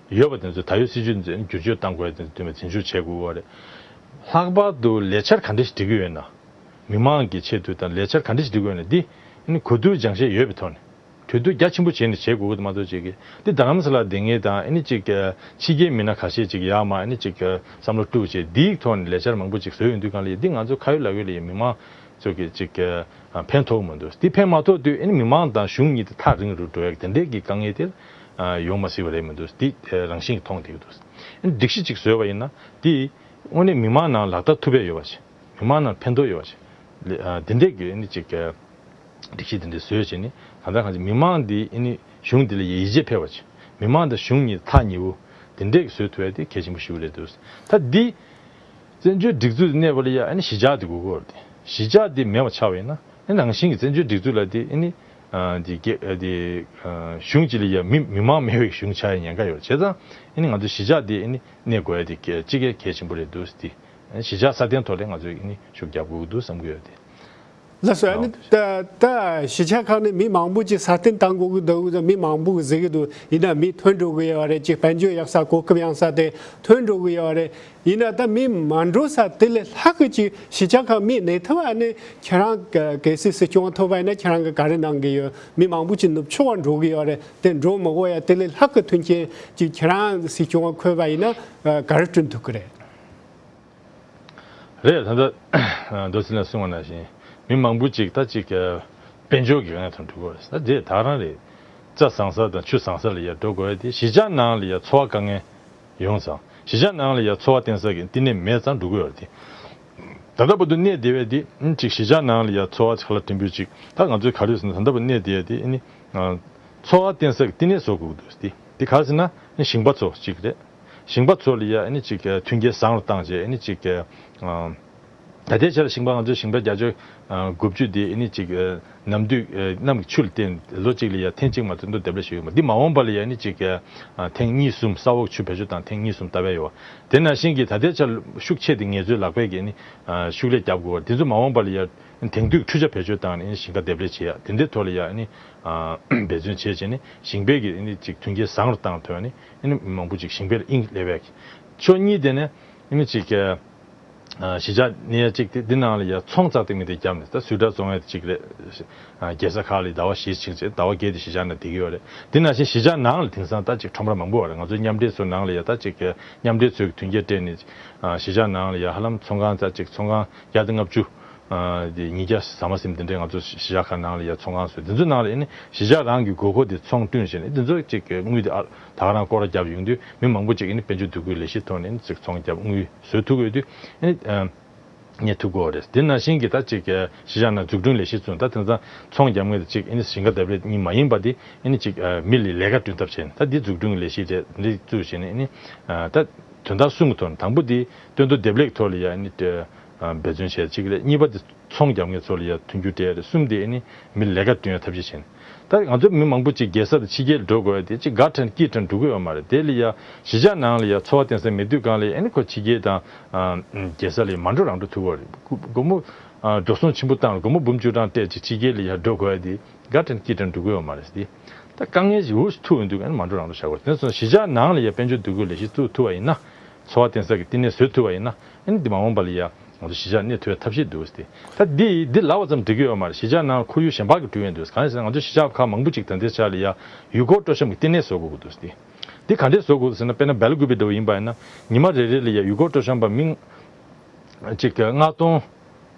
ཡོད་པ་དེ་ཚོ་ད་ཡོད་སྲིད་ཇུས་དེ་ཚོ་ཨ་ནི་བསྒྱུར་བཅོས་བཏང་དགོས་ཡ་དེ་ཚོ་དོན་པ་འཛིན་སྐྱོང་བྱེད་དགོས་ཀྱི་ཡོད་རེད། ལྷག་པར་དུ་ལས་འཆར་ག་འདྲ་ཞིག་སྒྲིག་གི་ཡོད་ན། མི་མང་གི་ཆེད་དུ་དང་ལས་འཆར་ག་འདྲ་ཞིག་སྒྲིག་དགོས་ན་འདི་ཨ་ནི་གོ་བསྡུར་སྦྱང་བཤད་ཡོད་པའི་ཐོག་ནས། གྲོས་བསྡུར་རྒྱ་ཆེན་པོ་བྱས་ནས་བྱེད་དགོས་ཀྱི་མ་གཏོགས་བྱེད་ཀྱི་འདི་རྡ་རམ་ས་ལ་བསྡད་མཁན་དང་ཨ་ནི་ཅིག་ཕྱི་རྒྱལ་མི་སྣ་ཁ་ཤས་ཅིག་ཡར་མར་ཨ་ནི་ཅིག་བསམ་བློ་དཀྲུགས་བྱས་འདིའི་ཐོག་ནས་ལས་འཆར་མང་པོ་ཅིག་བཟོས་ཡོང་དུས་གང་ལ་ཡིན་འདི་ང་ཚོ་ཁ་ཡོད་ལག་ཡོད་ལ་ཡིན་མི་མང་ཚོ་གི་ཅིག་ཕན་ཐོགས་མི་འདུག་འདི་ཕན་མ་ཐོགས་དུས་ཨ་ནི་མི་མང་དང་གཞུང་གཉིས་དེ་ཐག་རིང་རུ་འགྲོ་ཡག་དེ་འདྲའི་གི་དཀའ་ངལ་དེ་ཡོང་མ་སྲིད་པ་རེད་མི་འདུག་འདི་རང་བཞིན་གྱི་མཐོང་བསྡད་ཀྱི་འདུག་ཨ་ནི་སྒྲིག་གཞི་ཅིག་བཟོས་པ་ཡིན་ན་འདི་དངོས་གནས་མི་མང་ནང་ལག་བསྟར་ཐུབ་ཡག་ཡོད་པ་ཅིག་མི་མང་ནང་ཕན་ཐོགས་ཡོད་པ་ཅིག་འདི་འདྲའི་གི་ཨ་ནི་ཅིག་སྒྲིག་གཞི་དེ་འདྲ་བཟོས་བྱས་ནས་གང་ལྟར་གང་ཅི་མི་མང་འདི་ཨ་ནི་གཞུང་འདི་ལ་ཡིད་ཆེས་འཕེར་བ་ཅིག་མི་མང་དང་གཞུང་གཉིས་ཐག་ཉེ་བོ་དེ་འདྲས་བཟོས་ཐུབ་ཡ་དེ་གལ་ཆེན་པོ་ཞིག་རེད་འདུག་ད་འདི་བཙན་བྱོལ་སྒྲིག་འཛུགས་དེ་གནས་པ་ལ་ཡ་ཨ་ནི་གཞིས་ཆགས་དེ་དགོས་ཀྱི་ཡོད་རེད། གཞིས་ཆགས་དེ་མེད་པ་ཆགས་པ་ཡིན་ན་ཨ་ནི་རང་བཞིན་གྱི་བཙན་བྱོལ་སྒྲིག་འཛུགས་ལ་དེ་ཨ་ནི་དེ་དེ་གཞུང་གཅིག་ལ་ཡ་མི་མི་མང་མེད་པའི་གཞུང་ཆགས་ཡ་ཉེན་ཁ་ཡོད་རེད། བྱས་ཙང་ཨ་ནི་ང་ཚོ་གཞིས་ཆགས་དེ་ཨ་ནི་གནས་དགོས་ཡ་དེ་གལ་གཅིག་གལ་ཆེན་པོ་རེད་འདུག་དེ་གཞིས་ཆགས་སྲ་བརྟན་ཐོག་ལ་ང་ཚོས་ཨ་ནི་ཤུགས་རྒྱབ་དགོས་ཀྱི་འདུག་བསམ་གྱི་ཡོད་དེ། ལགས་སོ། ཨ་ནི་ད་ད་གཞིས་ཆགས་ཁག་ནས་མི་མང་པོ་ཅིག་སྲ་བརྟན་གཏང་དགོས་ཀྱི་འདུག་མི་མང་པོ་གིས་ཟེར་གྱི་འདུག་ཡིན་ན་མི་ཐོན་འགྲོ་གི་ཡོད་རེད། ཅིག་དཔལ་འབྱོར་ཡག་ས་གོ་སྐབས་ཡག་ས་དེ་ཐོན་འགྲོ་གི་ཡོད་རེད། ཡིན་ན་ད་མི་མ་འགྲོ་ས་དེ་ལས་ལྷག་གི་ཅིག་གཞིས་ཆགས་ཁག་མི་གནས་ཐུབ་པ། ཨ་ནི་ཁྱེད་རང་ག་གལ་སྲིད་སྲིད་སྐྱོང་ཐོབ་པ་ཡིན་ན་ཁྱེད་རང་གིས་ག་རེ་གནང་གི་ཡོད། མི་མང་པོ་ཅིག་ནུབ་ཕྱོགས་པ་འགྲོ་གི་ཡོད་རེད། དེ་འགྲོ་མི་དགོས་ཡ་དེ་ལས་ལྷག་གི་མཐུན་རྐྱེན་ཅིག་ཁྱེད་རང་སྲིད་སྐྱོང་འཁོད་པ་ཡིན་ན་ག་རེ་བསྐྲུན་ཐུབ་ཀྱི་རེད། རེད། ད་ལྟ་རྡོ་རྗེ་ལགས་གསུངས་པ་ནང་བཞིན་མི་མང་པོ་ཅིག་ད་ཅིག་དཔལ་འབྱོར་གྱི་དཀའ་ངལ་དང་འགྲོ་གི་ཡོད་རེད། ད་དེ་ད་རང་རེད། རྩྭ་བཟང་ས་དང་ཆུ་བཟང་ས་ལ་ཡར་འགྲོ་དགོས་ཡ་དེ་གཞིས་ཆགས་ནང་ལ་ཡར་འཚོ་བ་དཀའ་ངལ་ཡོང་ཙང་གཞིས་ཆགས་ནང་ལ་ཡར་འཚོ་བ་བརྟེན་ས་གི་བསྟི་གནས་མེད་ཙང་འགྲོ་གི་ཡོད་རེད་དེ། ད་ལྟ་བར་དུ་གནས་བསྡད་པ་དེ་ཨ་ནི་ཅིག་གཞིས་ཆགས་ནང་ལ་ཡར་འཚོ་བ་ཁ་ལག་བརྟན་པོ་ཅིག་ད་ང་ཚོའི་ག་རེ་ཟེར་ན་ད་ལྟ་བར་གནས་བསྡད་ཡ་དེ་ཨ་ནི་འཚོ་བ་བརྟེན་ས་གི་བསྟི་གནས་བཟོ་དགོས་ཀྱི་འདུག་དེ་དེ་ག་རེ་ཟེར་ན་ཨ་ནི་ཞིང་པ་ཚོ་ཅིག་རེད། ཞིང་པ་ཚོ་ལ་ཡ་ཨ་ནི་ཅིག་མཐུན་རྐྱེན་བཟང་རུ་བཏང་བྱས་ཨ་ནི་ཅིག་ད་ལྟའི་ཆར་ཞིང་པ་ང་ཚོའི་ཞིང་པ་བརྒྱ་ཆ་དགུ་བཅུ་དེ་ཨ་ནི་ཅིག་ནམ་དུས་གནམ་གྱི་ཆུ་ལ་བརྟེན་ལོ་གཅིག་ལ་ཡ་ཐེངས་གཅིག་མ་གཏོགས་འདེབས་ལས་བྱེད་ཡོད་མ་རེད། འདི་མ་འོངས་པ་ལ་ཡ་ཨ་ནི་ཅིག་ཐེངས་གཉིས་གསུམ་ས་འོག་ཆུ་བེད་སྤྱོད་བཏང་ཐེངས་གཉིས་གསུམ་ལྟ་བ་ཡོད་པ། དེ་ནང་བཞིན་གྱི་ད་ལྟའི་ཆར་ཤུགས་ཆེ་དེ་ངལ་རྩོལ་ལག་པས་ཀྱི་ཨ་ནི་ཤུགས་ལས་རྒྱབ་དགོས་པ་དེ་ཚོ་མ་འོངས་པ་ལ་ཡ་དེང་དུས་འཕྲུལ་ཆས་བེད་སྤྱོད་བཏང་ནས་ཨ་ནི་ཞིང་ཁ་འདེབས་ལས་བྱེད་ཡ་དེ་འདྲའི་ཐོག་ལ་ཡ་ཨ་ནི་འབད་བརྩོན་བྱས་བྱས་ནས་ཞིང་པའི་གི་ཨ་ནི་ཅིག་མཐུན་རྐྱེན་བཟང་རུ་བཏང་ཐོག་ནས་ཨ་ནི་མང་པོ་ཅིག་ཞིང་པའི་ལ་དབྱིངས་སླེབས་ཡ་གི་ཕྱོགས་གཉིས་དེ་ནས་ཨ་ནི་ཅིག་གཞིས་ཆགས་གནས་ཡ་གཅིག་དེ་འདི་ནང་ལ་ཡ་ཚོང་ཙག་ཏིག་མི་དེ་བརྒྱབ་ནས་ད་སུའི་ཊར་བཙོང་ཡ་གཅིག་རེད། རྒྱལ་ས་ཁག་ལ་ཟླ་བ་བཞི་ཕྱིན་ཚེ་ཟླ་བ་བརྒྱད་དེ་གཞིས་ཆགས་ནང་བསྡད་ཀྱི་ཡོད་རེད། དེ་ནང་བཞིན་གཞིས་ཆགས་ནང་ལ་དེང་སང་ད་ཅིག་ཁྲོམ་ར་མང་པོ་ཡོད་རེད། ང་ཚོའི་མཉམ་འབྲེལ་ཚོའི་ནང་ལ་ཡ་ད་ཅིག་མཉམ་འབྲེལ་ཚོའི་མཐུན་རྐྱེན་སྤྲད་ནས་གཞིས་ཆགས་ནང་ལ་ཡ་ཧ་ལམ་ཚོང་ཁང་ད་ཅིག་ཚོང་ཁང་བརྒྱ་དང་ལྔ་བཅུ། དེ་ཉིས་བརྒྱ་ཟ་མ་ཟིན་དེ་འདྲའི་ང་ཚོ་གཞིས་ཆགས་ཁག་ནང་ལ་ཡ་ཚོང་ཁང་བཟོས་དེ་ཚོའི་ནང་ལ་ཡ་ནི་གཞིས་ཆགས་རང་གི་དགོས་མཁོ་དེ་ཚོང་བསྐྲུན་བྱས་ནས་དེ་ཚོ་ཅིག་དངུལ་དེ་ཨ་ད་ག་རང་སྐོར་ར་བརྒྱབ་ཡོང་དུས་མི་མང་པོ་ཅིག་ཨ་ནི་དཔལ་འབྱོར་འདུ་འགོད་ལས་གཞི་ཐོག་ནས་ཨ་ནི་ཅིག་ཚོང་བརྒྱབ་དངུལ་བཟོ་ཐུབ་དགོས་དུས་ཨ་ནི་གནས་ཐུབ་དགོས་རེད། དེ་ནང་བཞིན་གྱི་ད་ཅིག་གཞིས་ཆགས་ནང་འཛུགས་སྐྲུན་ལས་གཞི་བཙུགས་ད་དེང་སང་ཚོང་རྒྱབ་མཁན་དེ་ཅིག་ཨ་ནི་ཞིང་ཁ་འདེབས་ལས་གཉིས་མ་ཡིན་པ་དེ་ཨ་ནི་ཅིག་མི་ལ་ལས་ཀ་བསྐྲུན་ཐབས་བྱས་ནས་ད་འདི་འཛུགས་སྐྲུན་གྱི་ལས་གཞི་རེད་འདི་བཙུགས་བྱས་ནས་ཨ་ནི་ད་དོན་དག་གསུམ་གྱི་ཐོག་ནས་དང་པོ་དེ་སྟོན་ཐོག་འདེབས་ལས་ཐོག་ལ་ཡ་ཨ་ནི། འབད་བརྩོན་བྱས་གཅིག་རེད། གཉིས་པ་དེ་ཚོང་རྒྱབ་མཁན་ཚོ་ལ་ཡ་མཐུན་འགྱུར་སྤྲད་རེད། གསུམ་དེ་ཨ་ནི་མི་ལས་ཀ་བསྐྲུན་ཡ་ཐབས་ཤེས་བྱས་ནས། ད་ང་ཚོ་མི་མང་པོ་ཅིག་རྒྱལ་ས་དང་ཕྱི་རྒྱལ་འགྲོ་དགོས་ཡ་དེ་ཅིག་དགའ་དྲན་སྐྱིད་དྲན་འགྲོ་གི་ཡོད་མ་རེད། དེ་ལ་ཡ་གཞིས་ཆགས་ནང་ལ་ཡ་འཚོ་བ་བརྟེན་ས་མེད་དུས་གང་ལ་ཡ་ཨ་ནི་ཁོ་ཕྱི་རྒྱལ་དང་རྒྱལ་ས་ལ་ཡ་མ་འགྲོ་རང་འགྲོ་ཐུབ་ཀྱི་རེད། སྒོར་མོ་འགྲོ་སོང་ཆེན་པོ་བཏང་ལ་སྒོར་མོ་འབུམ་བཅུ་གྲངས་སྤྲད་ཅིག་ཕྱི་རྒྱལ་ལ་ཡ་འགྲོ་དགོས་ཡ་དེ་དགའ་དྲན་སྐྱིད་དྲན་འགྲོ་གི་ཡོད་མ་རེད་དེ། ད་དཀའ་ངལ་ཞིག་འུར་ཐུག་ཡོང་དུས་ཨ་ནི་མ་འགྲོ་རང་འགྲོ་བྱ་དགོས། དེ་ཚོ་གཞིས་ཆགས་ནང་ལ་ཡ་དཔལ་འབྱོར་འདུ་འགོད་ལས་གཞི་བཙུགས་ཐུབ་པ་ཡིན་ན། འཚོ་བ་བརྟེན་ས་ཀྱི་བསྟི་གནས་བཟོ་ཐུབ་པ་ཡིན་ན་ཨ་ནི་འདི་མ་འོངས་པ་ལ་ཡ་ང་ཚོ་གཞིས་ཆགས་གནས་ཐུབ་པའི་ཐབས་ཤེས་འདུག་སྟེ། ད་འདི་འདི་ལབ་པ་ཙམ་འགྲིག་གི་ཡོད་མ་རེད། གཞིས་ཆགས་ནང་ཁོར་ཡུག་གཞན་པ་གི་བསྐྲུན་ཡས་འདུག་གང་ཡིན་ཟེར་ན་ང་ཚོ་གཞིས་ཆགས་ཁག་མང་པོ་ཅིག་ད་ལྟའི་ཆར་ལ་ཡ་ཡུལ་སྐོར་སྤྲོ་འཆམ་གྱི་བསྟི་གནས་བཟོ་དགོས་ཀྱི་འདུག་སྟེ། འདི་ག་འདྲས་བཟོ་དགོས་ཟེར་ན་དཔེར་ན་སྦེལ་ཀུ་པེ་འདྲ་བོ་ཡིན་པ་ཡིན་ན་ཉི་མ་རེ་རེ་ལ་ཡ་ཡུལ་སྐོར་སྤྲོ་འཆམ་པ་མི་གཅིག་ལྔ་སྟོང་།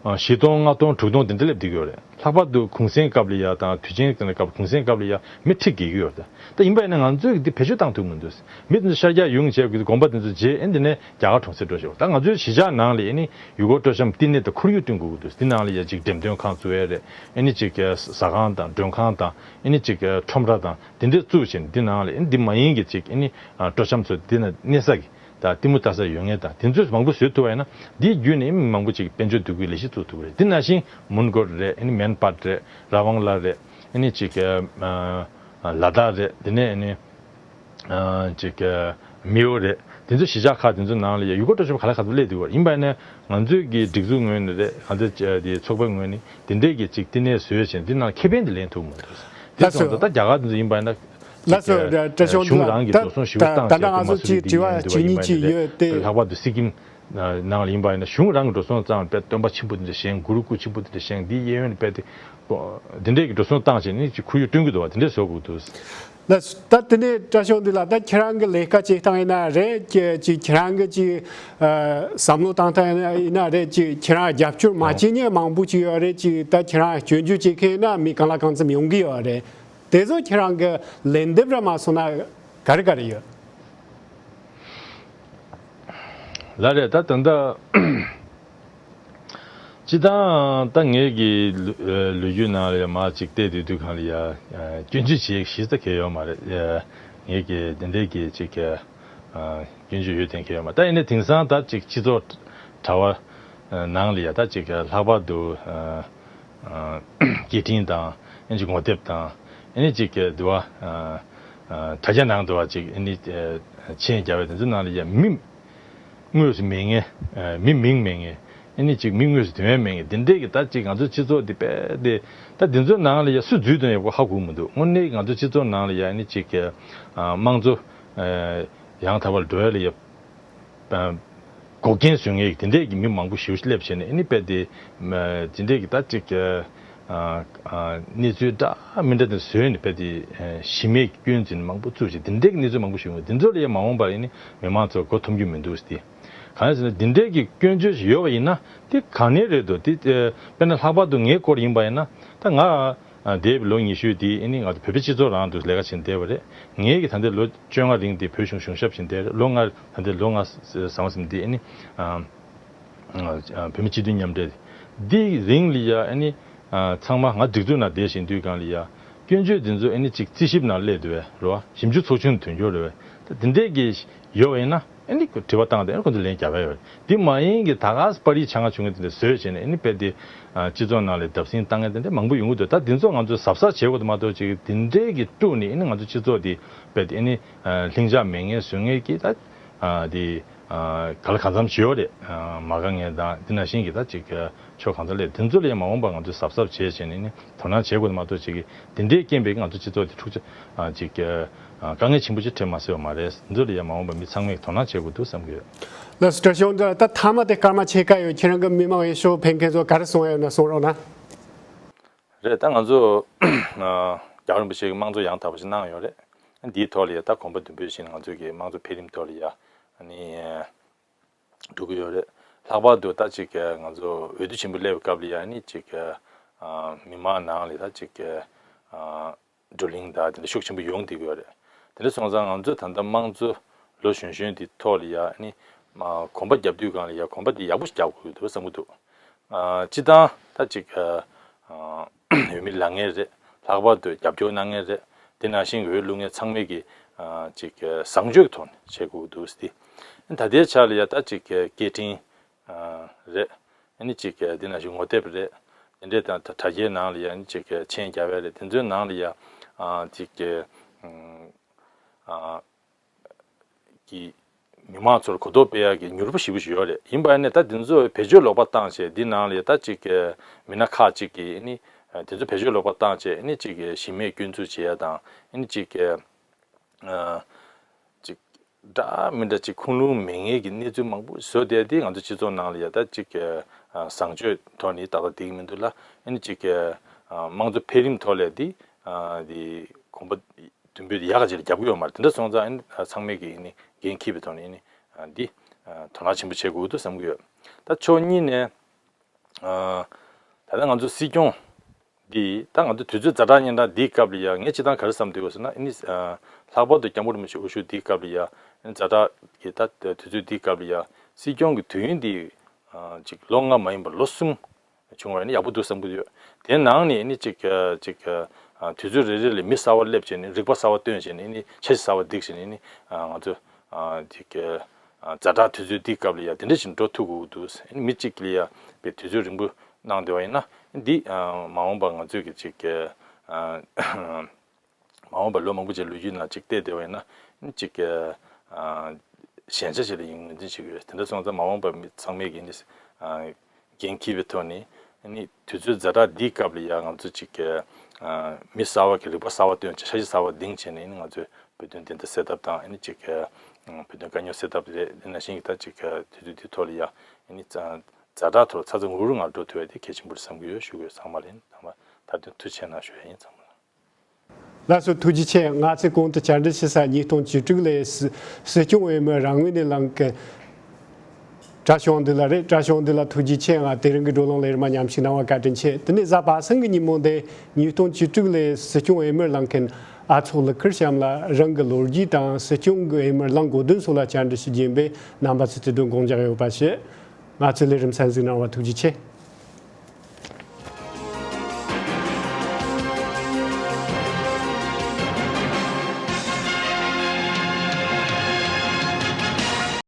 བཞི་སྟོང་ལྔ་སྟོང་དྲུག་སྟོང་དེ་འདྲ་སླེབས་བསྡད་ཀྱི་ཡོད་རེད། ལྷག་པར་དུ་གུང་སེང་སྐབས་ལ་ཡ་དང་དུས་ཆེན་དེ་འདྲ་སྐབས་གུང་སེང་སྐབས་ལ་ཡ་མི་ཁྲི་བརྒལ་གྱི་ཡོད་རེད། ད་ཡིན་པ་ཡིན་ན་ང་ཚོས་འདི་བེད་སྤྱོད་བཏང་ཐུབ་མི་འདུག་མི་དེ་ཚོ་ཤར་རྒྱག་ཡོང་བྱས་དགོངས་པ་དེ་ཚོ་བརྗེད་ཨེ་འདི་ནས་རྒྱ་གར་གྲོང་གསེབ་འགྲོ་ཤོག་ད་ང་ཚོའི་གཞིས་ཆགས་ནང་ལ་ཨེ་ནི་ཡུལ་སྐོར་སྤྲོ་འཆམ་བསྟི་གནས་དང་ཁོར་ཡུག་བསྐྲུན་དགོས་ཀྱི་འདུག་འདི་ནང་ལ་ཡ་ཅིག་འགྲེམས་སྟོན་ཁང་བཙུགས་ཡས་རེད། ཨེ་ནི་ཅིག་ཟ་ཁང་དང་མགྲོན་ཁང་དང་ཨེ་ནི་ཅིག་ཁྲོམ་ར་དང་དེ་འདྲས་བཙུགས་བྱས་ནས་འདི་ནང་ལ་ཨེ་འདི་མ་ཡིན་གྱི་ཅིག་ཨེ་ནི་སྤྲོ་འཆམ་ཚོ་འདི་ན་གནས་ས་གི་ད་གཏི་མུག་ལྟ་ས་ཡོད་མཁན་དང་དེ་ཚོས་མང་པོ་བཟོས་ཐུབ་པ་ཡིན་ན་འདིའི་བརྒྱུད་ནས་མི་མང་པོ་ཅིག་དཔལ་འབྱོར་འདུ་འགོད་ལས་གཞི་བཙུགས་ཐུབ་ཀྱི་རེད། འདི་ནང་བཞིན་མོན་གྷོ་རེད། ཨ་ནི་མན་སྤར་རེད། ར་ཝང་ལ་རེད། ཨ་ནི་ཅིག་ལ་དྭགས་རེད། དེ་ནས་ཨ་ནི་ཅིག་མེའོ་རེད། དེ་ཚོ་གཞིས་ཆགས་ཁག་དེ་ཚོ་ནང་ལ་ཡ་ཡུལ་སྐོར་སྤྲོ་འཆམ་ག་ལ་ག་ཚོད་སླེབས་འདུག་པ་ཡིན་པ་ཡིན་ན་ང་ཚོའི་གི་སྒྲིག་འཛུགས་ངོས་ནས་རེད། ང་ཚོའི་དེ་ཚོགས་པའི་ངོས་ནས་དེ་འདྲས་ཀྱི་ཅིག་བསྟི་གནས་བཟོས་བྱས་འདི་ནང་ཁེ་ཕན་དེ་ལེན་ཐུབ་མི་འདུག་དེ་ལགས་སོ། སོང་ཙང་ད་རྒྱ་གར་དེ་ཚོ་ཡིན་པ་ཡིན་ན། ལགས་སོ། ཅིག་བཀྲ་ཤིས་གཞུང་རང་གིས་འགྲོ་སོང་ཞེ་པོ་བཏང་ད་ད་ང་ཚོ་ཅིག་དྲི་བ་གཅིག་གཉིས་ཅིག་ཡོད་དེ། ལྷག་པར་དུ་སི་ཀིམ་ནང་ལ་ཡིན་པ་ཡིན་ན་གཞུང་རང་གིས་འགྲོ་སོང་བཏང་དཔེ་སྟོན་པ་ཆེན་པོ་དེ་འདྲ་བཞེངས། གུ་རུ་སྐུ་ཆེན་པོ་དེ་འདྲ་བཞེངས། འདི་གཡས་གཡོན་ནས་དཔེ་དེ་དེ་འདྲས་ཀྱི་འགྲོ་སོང་བཏང་བྱས་ནས་ཅིག་ཁོར་ཡུག་བསྐྲུན་གྱི་འདུག་བ་དེ་འདྲས་བཟོ་དགོས་འདུག་ལགས། ད་དེ་ནས་བཀྲ་ཤིས་འདི་ལ་ད་ཁྱེད་རང་གི་ལས་ཀ་བྱེད་སྟངས་ཡིན་ན་རེད། ཅིག་ཁྱེད་རང་གི་ཅིག་བསམ་བློ་བཏང་སྟངས་ཡིན་ན་རེད། ཅིག་ཁྱེད་རང་རྒྱབ་སྐྱོར་མ་བྱེད་མཁན་མང་པོ་ཅིག་ཡོད་རེད། ཅིག་ད་ཁྱེད་རང་སྐྱོན་བརྗོད་བྱེད་མཁན་ཡིན་ན་མི་གང་ལ་གང་འཚམ་ཡོང་གི་ཡོད་རེད། དེ་ཚོ་ཁྱེད་རང་གི་ལན་འདེབས་ར་མ་སོང་ན་ག་རེ་ག་རེ་ཡོད། ལགས་རེད། ད་ད་ལྟ་སྤྱི་བཏང་ད་ངེད་ཀྱི་ལོ་ལོ་རྒྱུས་ནང་ལ་ཡ་མ་ཅིག་བལྟས་བསྡད་དུས་གང་ལ་ཡ་སྐྱོན་བརྗོད་བྱེད་གཞི་ས་གལ་ཡོད་མ་རེད། ངེད་ཀྱི་དེ་འདྲའི་གི་ཅིག་སྐྱོན་བརྗོད་ཡོད་དེ་གལ་ཡོད་མ་རེད། ད་ཡིན་ནའི་དེང་སང་ད་ཅིག་སྤྱི་ཚོགས་དྲ་བ་ནང་ལ་ཡ་ད་ཅིག་ལྷག་པར་དུ། སྐད་འཕྲིན་དང་ཨེ་ཅིག་ངོ་དེབ་དང་ཨེ་ཅིག་གི་དུ་བ་དྲ་རྒྱ་ནང་དུ་བ་ཅིག་ཨེ་མཆན་རྒྱག་པའི་དེ་ཚོ་ནང་ལ་ཡ་མི་དངོས་སུ་མེད་མཁན། མི་མིང་མེད་མཁན། ཨ་ནི་ཅིག་མི་དངོས་སུ་དོན་མེད་ངེས་འདི་འདྲས་ཀྱི་ད་ཅིག་ང་ཚོའི་སྤྱི་ཚོགས་འདི་དཔེ་དེ་ད་འདི་ཚོའི་ནང་ལ་ཡ་སུ་འཛུལ་དོན་ཡག་པོ་ཧ་གོ་མི་འདུག་དངོས་གནས་ང་ཚོའི་སྤྱི་ཚོགས་ནང་ལ་ཡ་ཨ་ནི་ཅིག་ཨ་དམངས་གཙོ་ཨ་ཡང་དག་པར་འགྲོ་ཡ་ལ་ཡ་ཨ་འགོག་རྐྱེན་བཟོ་མཁན་དེ་འདྲས་ཀྱི་མི་མང་པོ་ཞེ་པོ་ཅིག་སླེབས་བྱས་ནས་ཨ་ནི་དཔེ་དེ་ཨ་དེ་འདྲས་ཀྱི་ད་ཅིག་ཨ་ཨ་གནས་ཚུལ་འདྲ་མི་འདྲ་དེ་བཟོས་ནས་དཔེ་དེ་ཨ་གཞི་མེད་སྐྱོན་འཛིན་མང་པོ་བཙུགས་བྱས་དེ་འདྲས་ཀྱི་གནས་ཚུལ་མང་པོ་ཞིག་ཡོང་གི་འདི་ཚོ་ལ་ཡ་མ་འོངས་པར་ཨ་ནི་མི་མང་ཚོ་མགོ་འཐོམ་རྒྱུ་མི་འདུག་ཟེར་ཏེ། གང་ཡིན་ཟེར་ན་འདི་འདྲའི་གི་སྐྱོན་བརྗོད་ཞིག་ཡོད་པ་ཡིན་ན་དེ་ག་ནས་རེད་འདུག་དེ་ཨ་དཔེར་ན་ལྷག་པར་དུ་ངའི་སྐོར་ཡིན་པ་ཡིན་ན་ད་ང་ཨ་འདས་པའི་ལོ་ཉི་ཤུ་དེ་ཨ་ནི་ང་ཚོ་བོད་པའི་སྤྱི་ཚོགས་རང་དུ་ལས་ཀ་བྱེད་བསྡད་པ་རེད། ངའི་གི་ད་ལྟའི་ལོ་བཅོ་ལྔ་རིང་དེ་བོད་གཞུང་གཞུང་ཞབས་བྱེད་བསྡད་རེད། ལོ་ལྔ་ད་ལྟའི་ལོ་ལྔ་ཟ་མ་ཟིན་དེ་ཨ་ནི་ཨ་ཨ་བོད་མི་སྤྱི་འཐུས་མཉམ་འབྲེལ་འདི་རིང་ལ་ཡ་ཨ་ནི་ཨ་ཚང་མ་ང་སྒྲིག་འཛུགས་ནང་བསྡད་བཞིན་དུས་སྒང་ལ་ཡ་སྐྱོན་བརྗོད་འདི་ཚོ་ཨ་ནི་ཅིག་རྩིས་ཞིབ་ནང་སླེབས་འདུག་བས་རེད་བ། ཞིབ་འཇུག་ཚོགས་ཆུང་དོན་འཁྱོལ་རེད་བས། ད་འདི་འདྲས་ཀྱི་ཡོད་པ་ཡིན་ན་ཨ་ནི་དྲི་བ་བཏང་སྟེ་ཨ་ནི་ཁོ་ཚོ་ལན་རྒྱག་ཡ་ཡོད་རེད། འདི་མ་ཡིན་གྱི་ད་ག་པར་རིས་ཆ་ང་བྱུང་མཁན་དེ་འདྲ་བཟོས་བྱས་ནས་ཨ་ནི་དཔེ་དེ་ཨ་སྤྱི་ཚོགས་ནང་ལ་བརྡབ་གསིག་བཏང་མཁན་དེ་འདྲ་མང་པོ་ཡོང་གི་འདུག་ད་འདི་ཚོ་ང་ཚོས་གཟབ་གཟབ་བྱེད་དགོས་འདུག་མ་གཏོགས་ཅིག་འདི་འདྲས་ཀྱི་དཀྲུགས་ནས་ཨ་ནི་ང་ཚོ་སྤྱི་ཚོགས་དེ་དཔེ་དེ་ཨ་ནི་ཨ་ལྷིང་འཇགས་མེད་མཁན་བཟོ་མཁན་གྱི་ད་ཨ་དེ་ཨ་ག་ལ་གང་འཚམ་ཞིག་ཡོད་རེད། ཨ་མ་དགའ་མཁན་དང་འདི་ནང་བཞིན་གྱི་ད་ཅིག་ཨ་ཕྱོགས་གང་ས་ལས་དེ་ཚོ་ལ་ཡང་མ་འོངས་པར་ང་ཚོས་གཟབ་གཟབ་བྱས་བྱས་ནས་ནི་དོ་སྣང་བྱེད་དགོས་འདུག་མ་གཏོགས་ཅིག་གི་དེ་འདྲའི་རྐྱེན་པས་ང་ཚོ་སྤྱི་ཚོགས་དེ་འཁྲུག་ཆ་ཨ་ཅིག་ཨ་དཀའ་ངལ་ཆེན་པོ་ཅིག་འཕྲད་མ་སྲིད་པ་མ་རེད། འདི་ལ་ཡང་མ་འོངས་པར་མི་ཚང་མས་དོ་སྣང་བྱེད་དགོས་འདུག་བསམ་གྱི་ཡོད། ལགས་སོ། བཀྲ་ཤིས་དབང་འདུས་ལགས། ད་མཐའ་མ་དེ་སྐར་མ་ཕྱེད་ཀ་ཡོད། ཁྱེད་རང་གིས་མི་མང་འོས་ཤོག་འཕེན་མཁན་ཚོ་ག་རེ་གསུང་ཡ་ཡོད་ན་གསུང་རོགས་གནང་། རེད། ད་ང་ཚོ་ཨ་རྒྱལ་བ་རིན་པོ་ཆེ་གིས་དམངས་གཙོ་ཡང་དག་པ་ཞིག་གནང་ཡོད་རེད། འདིའི་ཐོག་ལ་ཡ་ད་གོམ་པ་མདུན་སྤོས་བཞིན་ང་ཚོའི་གི་དམངས་གཙོ་འཕེལ་རིམ་ཐོག་ལ་ཡ་ཨ་ནི་འགྲོ་གི་ཡོད་རེད། ལྷག་པར་དུ་ད་ཅིག་ང་ཚོ་འོས་བསྡུ་ཆེན་པོ་སླེབས་པའི་སྐབས་ལ་ཡ་ཨ་ནི་ཅིག་ཨ་མི་མང་ནང་ལ་ད་ཅིག་ཨ་བགྲོ་གླེང་དང་དེ་འདྲ་ཤུགས་ཆེན་པོ་ཡོང་བསྡད་ཀྱི་ཡོད་རེད། དེ་འདྲ་སོང་ཙང་ང་ཚོ་ད་ལྟ་དམངས་གཙོ་ལོ་གཞོན་གཞོན་འདི་ཐོག་ལ་ཡ་ཨ་ནི་མ་གོམ་པ་རྒྱབ་དུས་སྒང་ལ་ཡ་གོམ་པ་འདི་ཡག་པོ་ཞིག་རྒྱག་དགོས་ཀྱི་འདུག་བསམ་གྱི་འདུག་ཨ་སྤྱིར་བཏང་ད་ཅིག་ཨ་འོས་མི་ལངས་མཁན་རེད། ལྷག་པར་དུ་རྒྱབ་སྐྱོར་གནང་མཁན་རེད། དེ་ནང་བཞིན་འོས་བླུག་མཁན་ཚང་མས་ཀྱི་ཨ་ཅིག་ཨ་བཟང་སྤྱོད་ཀྱི་ཐོག་ནས་བྱེད་དགོས་ཀྱི་འདུག་ཟེར་ཏེ། ད་ལྟའི་ཆ་ལ་ཡ་ད་ཅིག་ཨ་སྐད་འཕྲིན་ཨ་རེད། ཨ་ནི་ཅིག་ག་འདི་ནང་བཞིན་ངོ་དེབ་རེད། དེ་འདྲའི་དང་དྲ་རྒྱའི་ནང་ལ་ཡ་ཨ་ནི་ཅིག་ག་མཆན་རྒྱག་ཡ་རེད། དེ་ཚོའི་ནང་ལ་ཡ་ཨ་ཅིག་ག་ཨ་གི་མི་མང་ཚོར་གོ་རྟོགས་སྤེལ་ཡ་གི་མྱུར་པོ་ཞེ་པོ་ཞིག་ཡོད་རེད། ཡིན་པ་ཡིན་ནའི་ད་འདི་ཚོ་བེད་སྤྱོད་ལོག་པ་བཏང་བྱས་འདི་ནང་ལ་ཡ་ད་ཅིག་ག་མི་སྣ་ཁག་ཅིག་གིས་ཨ་ནི་དེ་ཚོ་བེད་སྤྱོད་ལོག་པ་བཏང་བྱས་ཨ་ནི་ཅིག་ག་གཞི་མེད་སྐྱོན་འཛུགས་བྱེད་ཡ་དང་ཨ་ནི་ཅིག་ག་ཨ་ཅིག་འདྲ་མི་འདྲ་ཅིག་ཁུངས་ལུང་མེད་མཁན་གྱི་གནས་ཚུལ་མང་པོ་བཟོས་བསྡད་དེ་ང་ཚོ་སྤྱི་ཚོགས་ནང་ལ་ཡ་ད་ཅིག་ཨ་བཟང་སྤྱོད་ཐོག་ནས་ཏག་ཏག་བསྡད་ཀྱི་མི་འདུག་ལ། ཨ་ནི་ཅིག་ཨ་དམངས་གཙོ་འཕེལ་རིམ་ཐོག་ལ་དེ་ཨ་དེ་གོམ་པ་མདུན་སྤོས་དེ་ཡག་ག་ཅིག་ལ་རྒྱབ་ཀྱི་ཡོད་མ་རེད། དེ་འདྲ་སོང་ཙང་ཨ་ནི་ཚང་མས་ཀྱི་ཨ་ནི་འགན་འཁྱེར་བའི་ཐོག་ནས་ཨ་ནི་ཨ་འདི་ཨ་དོ་སྣང་ཆེན་པོ་བྱེད་དགོས་འདུག་བསམ་གྱི་ཡོད། ད་ཕྱོགས་གཉིས་ནས། ཨ་ད་ལྟ་ང་ཚོ་སྲིད་སྐྱོང་འདི་ད་ང་ཚོ་དུས་ཚོད་ཛ་དྲག་སྙན་གྲགས་འདིའི་སྐབས་ལ་ཡ་ངས་སྤྱིར་བཏང་ག་རེ་བསམ་བསྡད་ཡོད་ཟེར་ན་ཨ་ནི་ཨ་ལྷག་པར་དུ་སྐྱབས་མགོན་རིན་པོ་ཆེ་དབུ་བཞུགས་འདིའི་སྐབས་ལ་ཡ་ཨ་ནི་ཛ་དྲག་གི་ད་དུས་ཚོད་འདིའི་སྐབས་ལ་ཡ་སྲིད་སྐྱོང་གི་དུས་ཡུན་འདི་ཨ་ཅིག་ལོ་ལྔ་མ་ཡིན་པར་ལོ་གསུམ་བྱུང་བ་ཡིན་ན་ཡག་པོ་འདུག་བསམ་གྱི་ཡོད། དེའི་ནང་ནས་ཨ་ནི་ཅིག་ཨ་ཅིག་ཨ་དུས་ཚོད་རེ་རེ་ལ་མི་གསར་པ་སླེབས་བྱས་ནས་རིག་པ་གསར་པ་བཏོན་བྱས་ནས་ཨ་ནི་འཆར་གཞི་གསར་པ་བསྒྲིགས་བྱས་ནས་ཨ་ནི་ཨ་ང་ཚོ་ཨ་ཅིག་ཨ། ཛ་དྲག་དུས་ཚོད་འདིའི་སྐབས་ལ་ཡ་དེ་འདྲ་ཞིག་འགྲོ་ཐུབ་དགོས་འདུག་མི་གཅིག་ལ་ཡ་པའི་དུས་ཚོད་རིང་པོ་གནང་བསྡད་པ་ཡིན་ན་འདི་མ་འོངས་པ་ང་ཚོས་ཀྱི་ཅིག་མ་འོངས་པ་ལོ་མང་པོ་ཅིག་ལོ་རྒྱུས་ནང་ཅིག་བལྟས་བསྡད་པ་ཡིན་ན་ཅིག་ཞན་ཆ་ཞིག་ལ་ཡིན་ངོས་འཛིན་བྱེད་ཀྱི་ཡོད། དེ་འདྲ་སོང་ཙང་མ་འོངས་པ་མི་ཚང་མས་ཀྱི་འདི། འགན་འཁྱེར་བའི་ཐོག་ནས་ནི་དུས་ཚོད་ཛ་དྲག་འདིའི་སྐབས་ལ་ཡང་ང་ཚོ་ཅིག་གི་མི་གསར་བ་གི་རིག་པ་གསར་བ་བཏོན་བྱས་འཆར་གཞི་གསར་བ་འདིང་བྱས་ནས་ནི་ང་ཚོས་བོད་དོན་བདེན་མཐའ་གསལ་ཐབས་དང་ནི་ཅིག་གི་བོད་དོན་དཀའ་རྙོག་སེལ་ཐབས་རེད། དེ་ནང་བཞིན་གྱི་ད་ཅིག་གི་དུས་ཚོད་འདིའི་ཐོག་ལ་ཡང་ནི་ཛ་དྲག་ཐོག་ཚ་ཚ་འུར་འུར་ངང་འགྲོ་ཐུབ་པ་དེ་གལ་ཆེན་པོ་རེད་བསམ་གྱི་ཡོད་ཞུ་དགོས། ཚང་མ་ལ་ཡིན་ཚང་མ་མཐར་དོན་ཐུགས་རྗེ་ཆེ་གནང་ཞུ་ཡ་ཡིན་ཚང་མ་ལ། ལགས་སོ། ཐུགས་རྗེ་ཆེ། ང་ཚོས་གོང་དུ་བཅར་འདྲི་ཞུ་ས་ཉིས་སྟོང་བཅུ་དྲུག་ལོའི་སྲིད་སྲིད་སྐྱོང་འོས་མི་རང་ངོས་ནས་ལངས་མཁན་བཀྲ་ཤིས་དབང་འདུས་ལགས་རེད། བཀྲ་ཤིས་དབང་འདུས་ལགས་ཐུགས་རྗེ་ཆེ། ང་དེ་རིང་གི་བགྲོ་གླེང་ལས་རིམ་མཉམ་ཞུགས་གནང་བར་བཀའ་དྲིན་ཆེ། དེ་ནས་གཟའ་པ་སངས་ཀྱི་ཉིན་མོ་འདི་ཉིས་སྟོང་བཅུ་དྲུག་ལོའི་སྲིད་སྐྱོང་འོས་མིར་ལངས་མཁན་ཨ་ཚོགས་ལུ་ཁུར་ཤམ་ལགས་རང་གི་ལོ་རྒྱུས་དང་སྲིད་སྐྱོང་གི་འོས་མིར་ལངས་དགོས་དོན་སོགས་ལ་བཅར་འདྲི་ཞུ་རྒྱུ་ཡིན་པས་རྣམ་པ་ཚོས་དེ་དོན་དགོངས་འཇགས་ཡོད་པ་ཞུ། ང་ཚོའི་ལས་རིམ་གསན་གཟིགས་གནང་བར་ཐུགས་རྗེ་ཆེ།